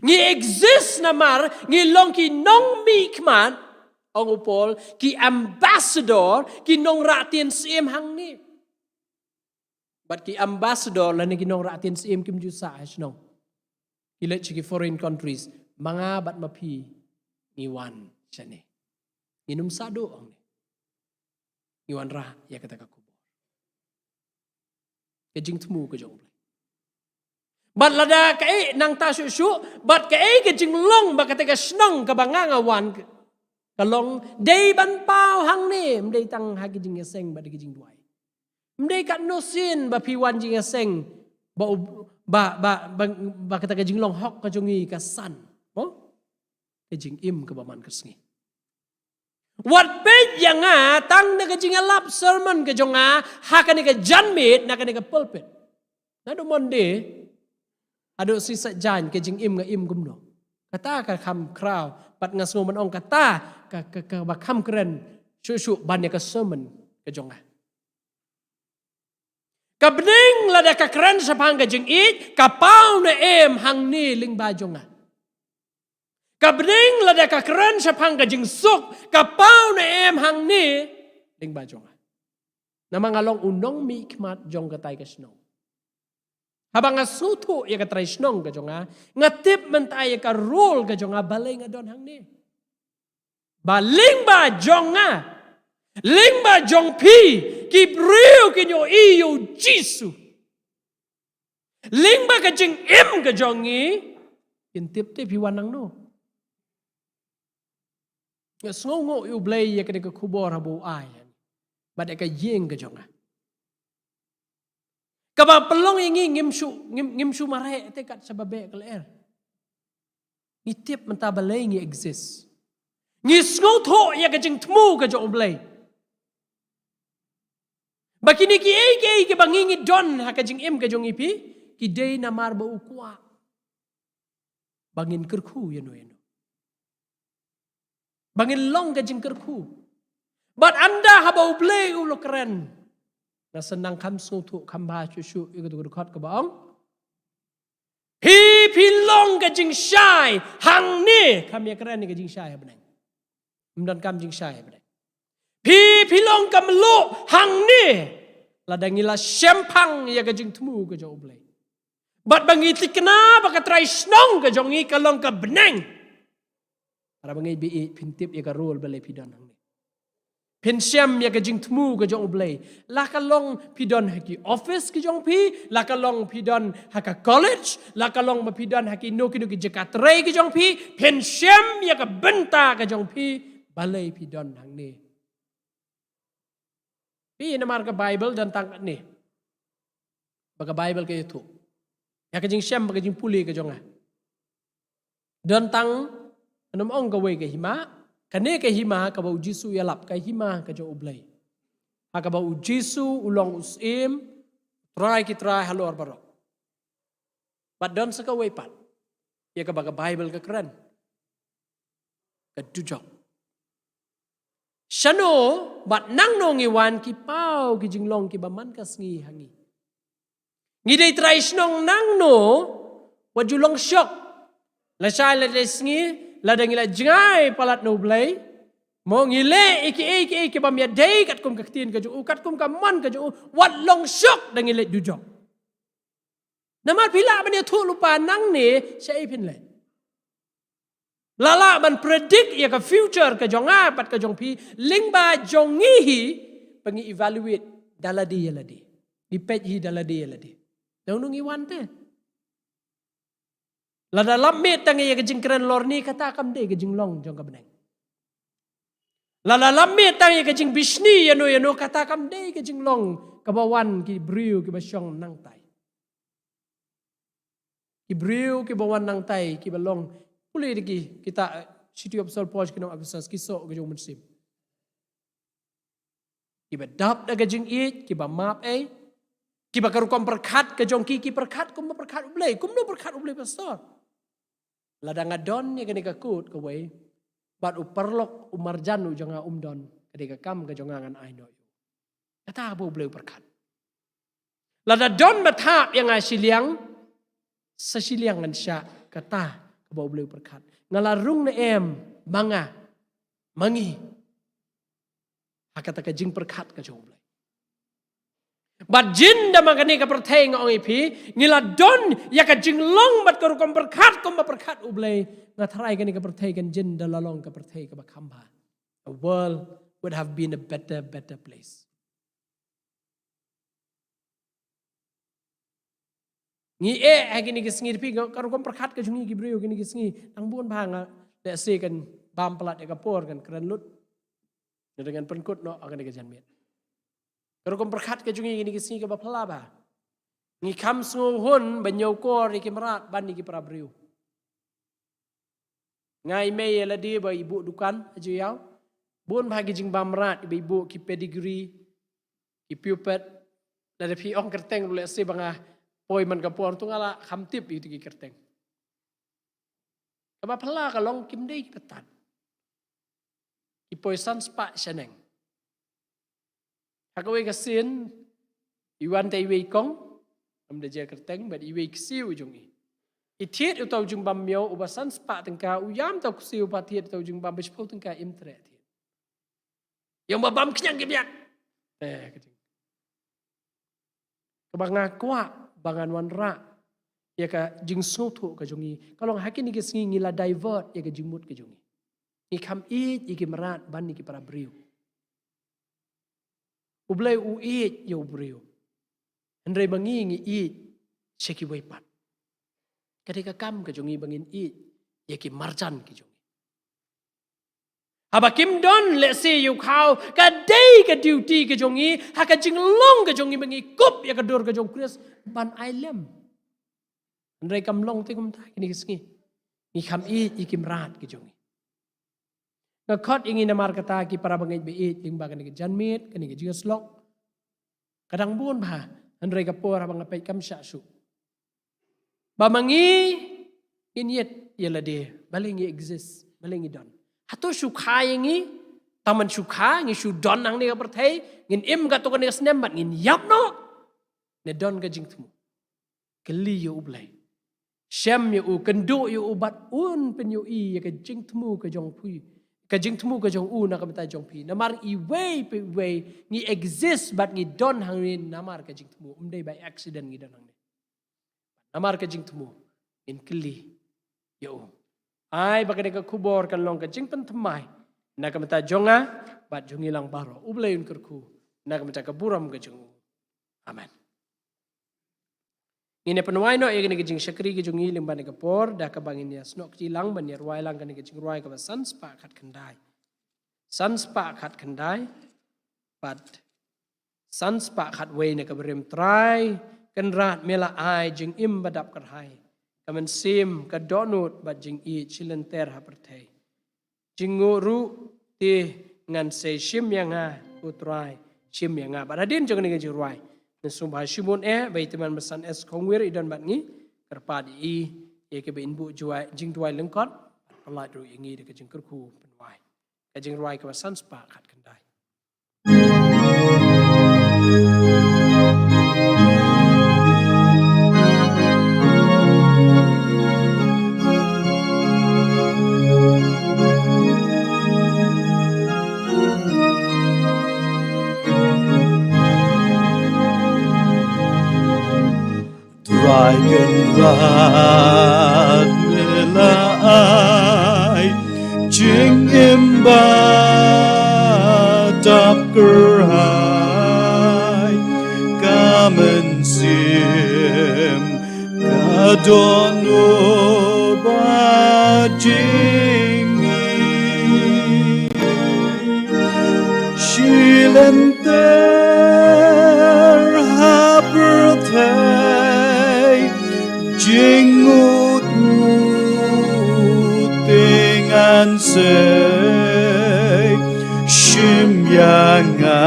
Ngi exist namar ngi long ki nongmihkhmat, ong u Paul, ki ambassador, ki nongrah tien syiem hangne. Bad ki ambassador lane ki nongrah tien syiem kim ju sah ha shnong. Ki leit sha ki foreign countries, ma nga bad ma phi ngi wan shane. Ngin ym sah duh hangne. Ngi wanrah ïa kata ka khubor. Ka jingthmu ka jong u Blei. Bad lada kaei nangta shuh shuh, bad kaei ka jinglong ba kata ka shnong kaba nga nga wan ka long dei ban paw hangne, ym dei tang ha ki jingïaseng bad ki jingduwai. Ym dei katno sien ba phi wan jingïaseng ba u, ba, ba, ba, ba kata ka jinglong hok ka jong ngi ka san. Mo? Ka jingim kaba man ka sngi. Wat peit ïa nga tang da ka jingïalap sermon ka jong nga ha kane ka janmiet na kane ka pulpit. Naduh Monday haduh Sngi Saitjaiñ ka jingim nga im kumno? Kata ka kham khraw, bad nga sngew ban ong kata ka, ka, kaba kham kren shuh shuh ban ïa ka sermon ka jong nga. Ka bneng lada ka kren shaphang ka jingïeit, ka paw ne em hangne lyngba jong nga? Ka bneng lada ka kren shaphang ka jingsuk, ka paw ne em hangne lyngba jong nga? Namar nga long u nongmihkhmat jong katai ka shnong. Haba nga sngewthuh ïa ka trai shnong ka jong nga, nga tip mynta ïa ka role ka jong nga, balei nga don hangne. Ba lyngba jong nga, lyngba jong phi, ki briew kin ïohi ïa u Jisu. Lyngba ka jingim ka jong ngi, kin tip te phi wan nangno. Nga sngewnguh ïa u Blei ïa kane ka khubor haba u ai bad ïa ka ïing ka jong nga. Kaba pynlong ïa ngi ngim shu, ngim, ngim shu mareh te kat shaba beh ka lyer. Ngi tip mynta balei ngi exist. Ngi sngewthuh ïa ka jingthmu ka jong u Blei. Ba kine kiei kiei kiba ngi ngi don ha ka jingim ka jong ngi phi, ki dei namar ba u kwah ba ngin kyrkhu ïano ïano. Ba ngin long ka jingkyrkhu. Bad ynda haba u Blei u la kren, nga sdang kham sngewthuh kham bha shuh shuh ïa katu ka dkhot kaba ong, phi phi long ka jingshai hangne, kam ïakren ïa ka jingshai ha bneng. Ym donkam jingshai ha bneng. Phi, phi long ka mluh hangne, lada ngi la shemphang ïa ka jingthmu ka jong U Blei. Bad ba ngi thikna ba ka trai shnong ka jong ngi ka long ka bneng. Para bangeit baieit, phin tip ïa ka role balei phi don hangne. Phin shem ïa ka jingthmu ka jong U Blei. La ka long phi don ha ki office ki jong phi, la ka long phi don ha ka college, la ka long ba phi don ha kino kino ki jaka trei ki jong phi, phin shem ïa ka bynta ka jong phi, balei phi don hangne. Phi, namar ka Bible don tang katne. Ba ka Bible ka ïathuh ïa ka jingshem bad ka jingpule ka jong nga. Don tang, ngan ym ong kawei ka hima, kane ka hima kaba U Jisu u ïalap, ka hima ka jong U Blei. Ha kaba U Jisu u long u Syiem, Trai ki trai halor baroh. Bad don sa kawei pat ïa kaba ka Bible ka kren. Ka dujok. Shano bad nangno ngi wan, ki paw ki jinglong kiba man ka sngi ha ngi. Ngi dei trai shnong nangno, wat ju long shock. Lashai ladei sngi, lada ngi la jngai palat na U Blei, mo, ngi leh ïa kiei kiei kibym ïadei katkum ka ktien ka jong u, katkum ka mon ka jong u, wat long shock da ngi leit dujok. Namar phi lah ban ïathuh lypa nangne, shaei phin leit. La lah ban predict ïa ka future ka jong nga bad ka jong phi lyngba jong ngi hi, ba ngi evaluate da lade ïa lade. Ngi peit hi da lade ïa lade. Nangno ngi wan te. Lada lap miet tang ïa ka jingkren lorni, kata kam dei ka jinglong jong ka bneng. Lada lap miet tang ïa ka jingbishni ïano ïano, kata kam dei ka jinglong kaba wan ki briew kiba shong nangtai. Ki briew kiba wan nangtai, kiba long, pule da ki, kita, eh, Shithi u Apostol Paul sha ki nong Ephesus, ki soh ka jong u Mynsiem. Kiba dap da ka jingïeit, kiba map ei, kiba ka rukom pyrkhat ka jong ki, ki pyrkhat kumba pyrkhat U Blei, kumno pyrkhat U Blei, pastor. Lada nga don ïa kane ka kut kawei, bad u paralok u marjan u jong nga um don, ka dei ka kam ka jong nga ngan ai noh ïa u. Kata ba U Blei u pyrkhat. Lada don ba thap ïa nga shiliang, sa shiliang ngan shah, kata kaba U Blei u pyrkhat. Nga la rung ne em, ma nga, ma ngi, ha kata ka jingpyrkhat ka jong U Blei. Bad jin da ma kane ka pyrthei, nga ong ïa phi, ngi la don ïa ka jinglong bad ka rukom pyrkhat kumba pyrkhat U Blei, nga tharai kane ka pyrthei kan jin da la long ka pyrthei kaba kham bha. A world would have been a better, better place. Ngi eh ha kine ki sngi, phi, ka rukom pyrkhat ka jong ngi ki briew kine ki sngi, nang bun bha nga lehse kan bam palat ïa ka por, kan kren lut. Ngan pynkut noh ha kane ka janmiet. Ka rukom pyrkhat ka jong ngi kine ki sngi kaba phylla bha. Ngi kham sngewhun ban ñiewkor ïa ki mrad ban ïa ki para briew. Nga i mei ïa lade ba i buh dukan ha Jowai. Bun bha ki jingbam mrad ba i buh, ki pedigree, ki pure bred. Lada phi ong kyrteng ruh, lehse ba nga poi man ka por, to nga la kham tip ïa ki kyrteng. Kaba phylla ka long kim dei kiba tad. Ki poi san spah shaneng. Ha kawei ka sien, i wan te iwei i kong, ym da jia kyrteng, bad iwei i ksiew jong i. I thied uta u jingbam miaw uba san spah tyngka, u ïam uta u ksiew, ba thied uta u jingbam ba shiphew tyngka, im treh thied. Ïa uba bam khñiang ki biat. Eh, ka jing. Kaba nga kwah ba ngan wanrah ïa ka jingsngewthuh ka jong ngi, ka long ha kine ki sngi ngi la divert ïa ka jingmut ka jong ngi. Ngi kham ïeit ïa ki mrad ban ïa ki para briew. U Blei u ïeit ïa u briew. Hynrei ma ngi ngi ïeit sha kiwei pat. Ka dei ka kam ka jong ngi ba ngin ïeit ïa ki marjan ki jong ngi. Haba kim don lehse ïa u khaw, ka dei ka duty ka jong ngi, ha ka jinglong ka jong ngi ba ngi kup ïa ka dur ka jong u Khrist ban ai lem. Hynrei kam long te kumta kine ki sngi. Ngi kham ïeit ïa ki mrad ki jong ngi. Nga khot ïa ngi namar kata, ki para bangeit baieit, lyngba kane ka janmiet, kane ka jingïasyllok. Ka dang bun bha, hynrei ka por haba nga peit kam shah shuh. Ba ma ngi ngin ïeit ïa lade, balei ngi exist, balei ngi don. Hato shu kha ïa ngi, tang ban shu kha, ngi shu don hangne ha ka pyrthei, ngin im katto katne ka snem bad ngin ïap noh. Ne don ka jingthmu. Kylli ïa U Blei. Shem ïa u, kynduh ïa u bad un pynïohi ïa ka jingthmu ka jong phi, ka jingthmu ka jong u na ka bynta jong phi. Namar iwei pa iwei ngi exist bad ngi don hangne namar ka jingthmu, ym dei by accident ngi don hangne. Namar ka jingthmu, ngin kylli ïa u. Ai ba kane ka khubor kan long ka jingpynthymmai na ka bynta jong nga bad jong ngi lang baroh. U Blei un kyrkhu na ka bynta ka burom ka jong u. Amen. Ngin ïa pynwai noh ïa kane ka jingshakri ka jong ngi lyngba kane ka por da kaba ngin ïa snoh kti lang ban ïa rwai lang kane ka jingrwai kaba san spah khat khyndai. San spah khat khyndai bad san spah khat wei. Na ka bynta Trai Kynrad, me la ai jingim ba dap kyrhai, ka mynsiem ka dohnud bad jingïeit shi lynter ha pyrthei. Jingngooh ruh te ngan sei, shim ïa nga ko Trai, shim ïa nga. Bad hadien jong kane ka jingrwai, ngan sngewbha shibun eh ba i Tymmen Basan S Khongwir i don bad ngi, kyrpad ïa i ïa kaba in buh jingduwai lyngkot, bad pynlait ruh ïa ngi da ka jingkyrkhu pynwai. Ka jingrwai kaba san spah khat khyndai. Trai Kynrad, me la ai jingim ba dap kyrhai, ka mynsiem ka dohnud bad jingïeit. Shi lynter ha pyrthei, jingngooh ruh te ngan sei, shim ïa nga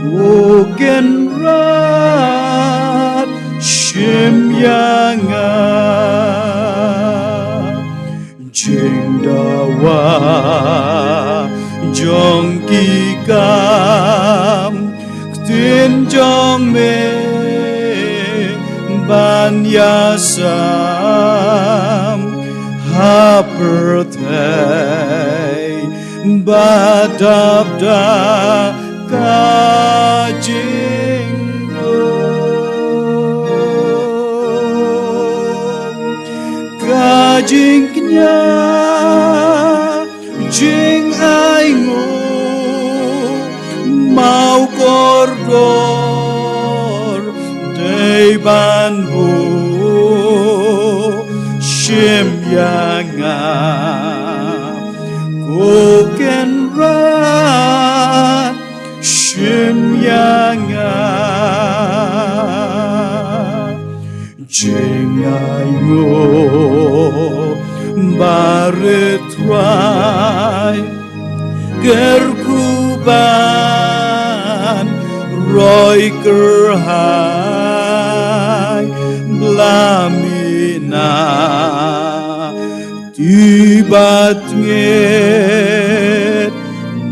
ko Kynrad, shim ïa nga. Jingdawa jong ki kam, ktien jong me ban ïasam ha pyrthei ba dap da ka jingdum, ka jingkñia, jingainguh, mawkordor, dei ban buh, shim ïa nga ko Kynrad, shim ïa nga. Jingainguh ba rit Trai, kyrkhu ban roi kyrhai, bla mih na ti bad ngeit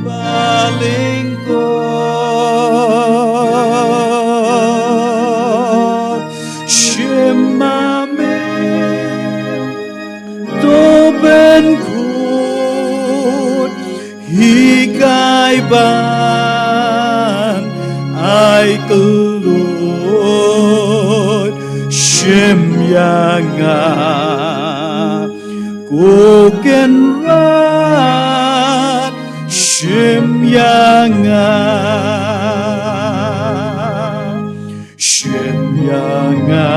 ba lyngkot. Shim ma me, to pynkhuid, hikai ban ai kylluid, shim ïa nga ko Kynrad, shim ïa nga. Shim ïa nga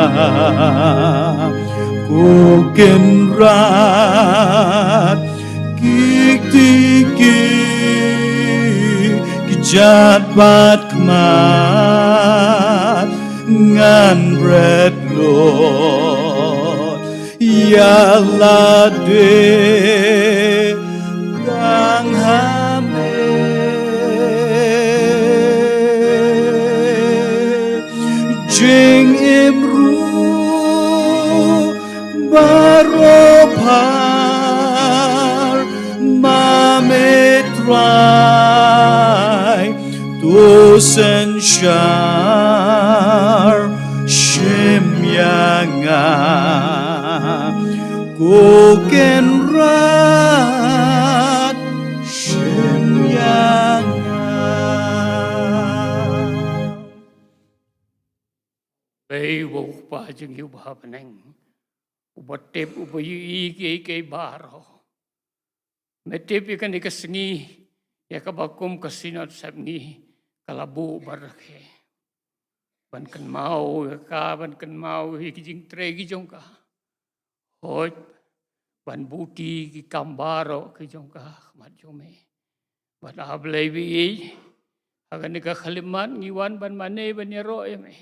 ko Kynrad, ki kti ki kjat bad khmat ngan bret lut, ïa lade tang ha me. Jingim ruh baroh phar ma me Trai, to synshar shim ïa nga Ko Kynrad, shim ïa nga. Ei, U Kpa jong ngi uba ha bneng, uba tip, uba ïohi kiei kiei baroh. Me tip ïa kane ka sngi, ïa kaba kum ka Synod Sepngi ka la buh bad rakhe. Ban kynmaw ïa ka, ban kynmaw ïa ki jingtrei ki jong ka. Hooid, ban buh ki kam baroh ki jong ka ha khmat jong me. Bad A Blei ba ïeit, ha kane ka khyllipmat ngi wan ban mane ban ïaroh ïa me.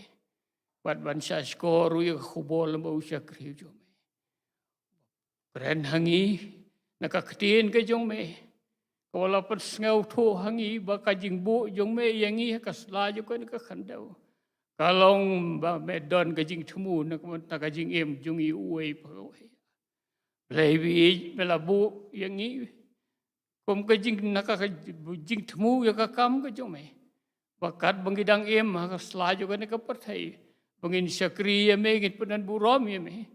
Bad ban shahshkor ruh ïa ka khubor lem bad u shakri jong me. Kren ha ngi na ka ktien ka jong me, kaba la pynsngewthuh ha ngi ba ka jingbuh jong me ïa ngi ha ka sla jong kane ka khyndew ka long ba me don ka jingthmu na ka bynta ka jingim jong ngi uwei pa uwei. Blei ba ïeit, me la buh ïa ngi kum ka jing, na ka, ka jingthmu ïa ka kam ka jong me, ba katba ngi dang im ha ka sla jong kane ka pyrthei, ba ngin shakri ïa me, ngin pyndonburom ïa me.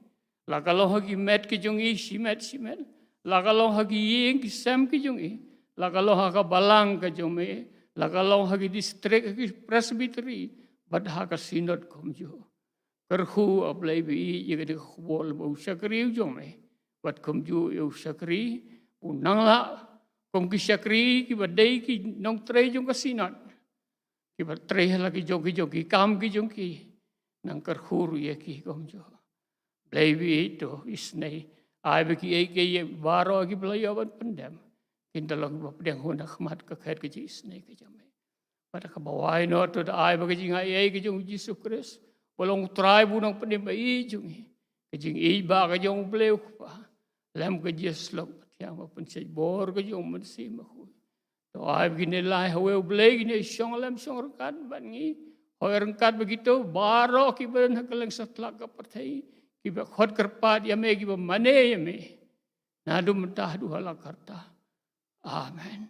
La ka long ha ki met ki jong ngi shimet shimet, la ka long ha ki ïing ki sem ki jong ngi, la ka long ha ka balang ka jong me, la ka long ha ki distrik, ha ki presbytery, bad ha ka synod kumjuh. Kyrkhu, A Blei ba ïeit, ïa kane ka khubor lem bad u shakri u jong me. Bad kumjuh ïa u shakri u nang lah kum ki shakri kiba dei ki nongtrei jong ka synod, kiba trei ha la ki jong ki jong ki kam ki jong ki. Nang kyrkhu ruh ïa ki kumjuh. Blei ba ïeit, to isynei, ai ba kiei kiei baroh kiba la ïoh ban pyndem, kin da long kiba pdiang hun ha khmat ka khet ka jingisynei ka jong me. Bad kaba wai noh, to da ai ba ka jingaiei ka jong U Jisu Khrist, ba long U Trai bad U Nongpynim ba ïeit jong ngi, ka jingïeit ba ka jong U Blei U Kpa, lem ka jingïasyllok bathiang, ba pynshait bor ka jong U Mynsiem Bakhuid. To ai ba kine lai ha uwei U Blei kin ïa shong lem shong ryngkat bad ngi. Hooid, ryngkat bad kito baroh kiba don ha kylleng satlak ka pyrthei, kiba khot kyrpad ïa me, kiba mane ïa me, naduh mynta haduh hala karta. Amen.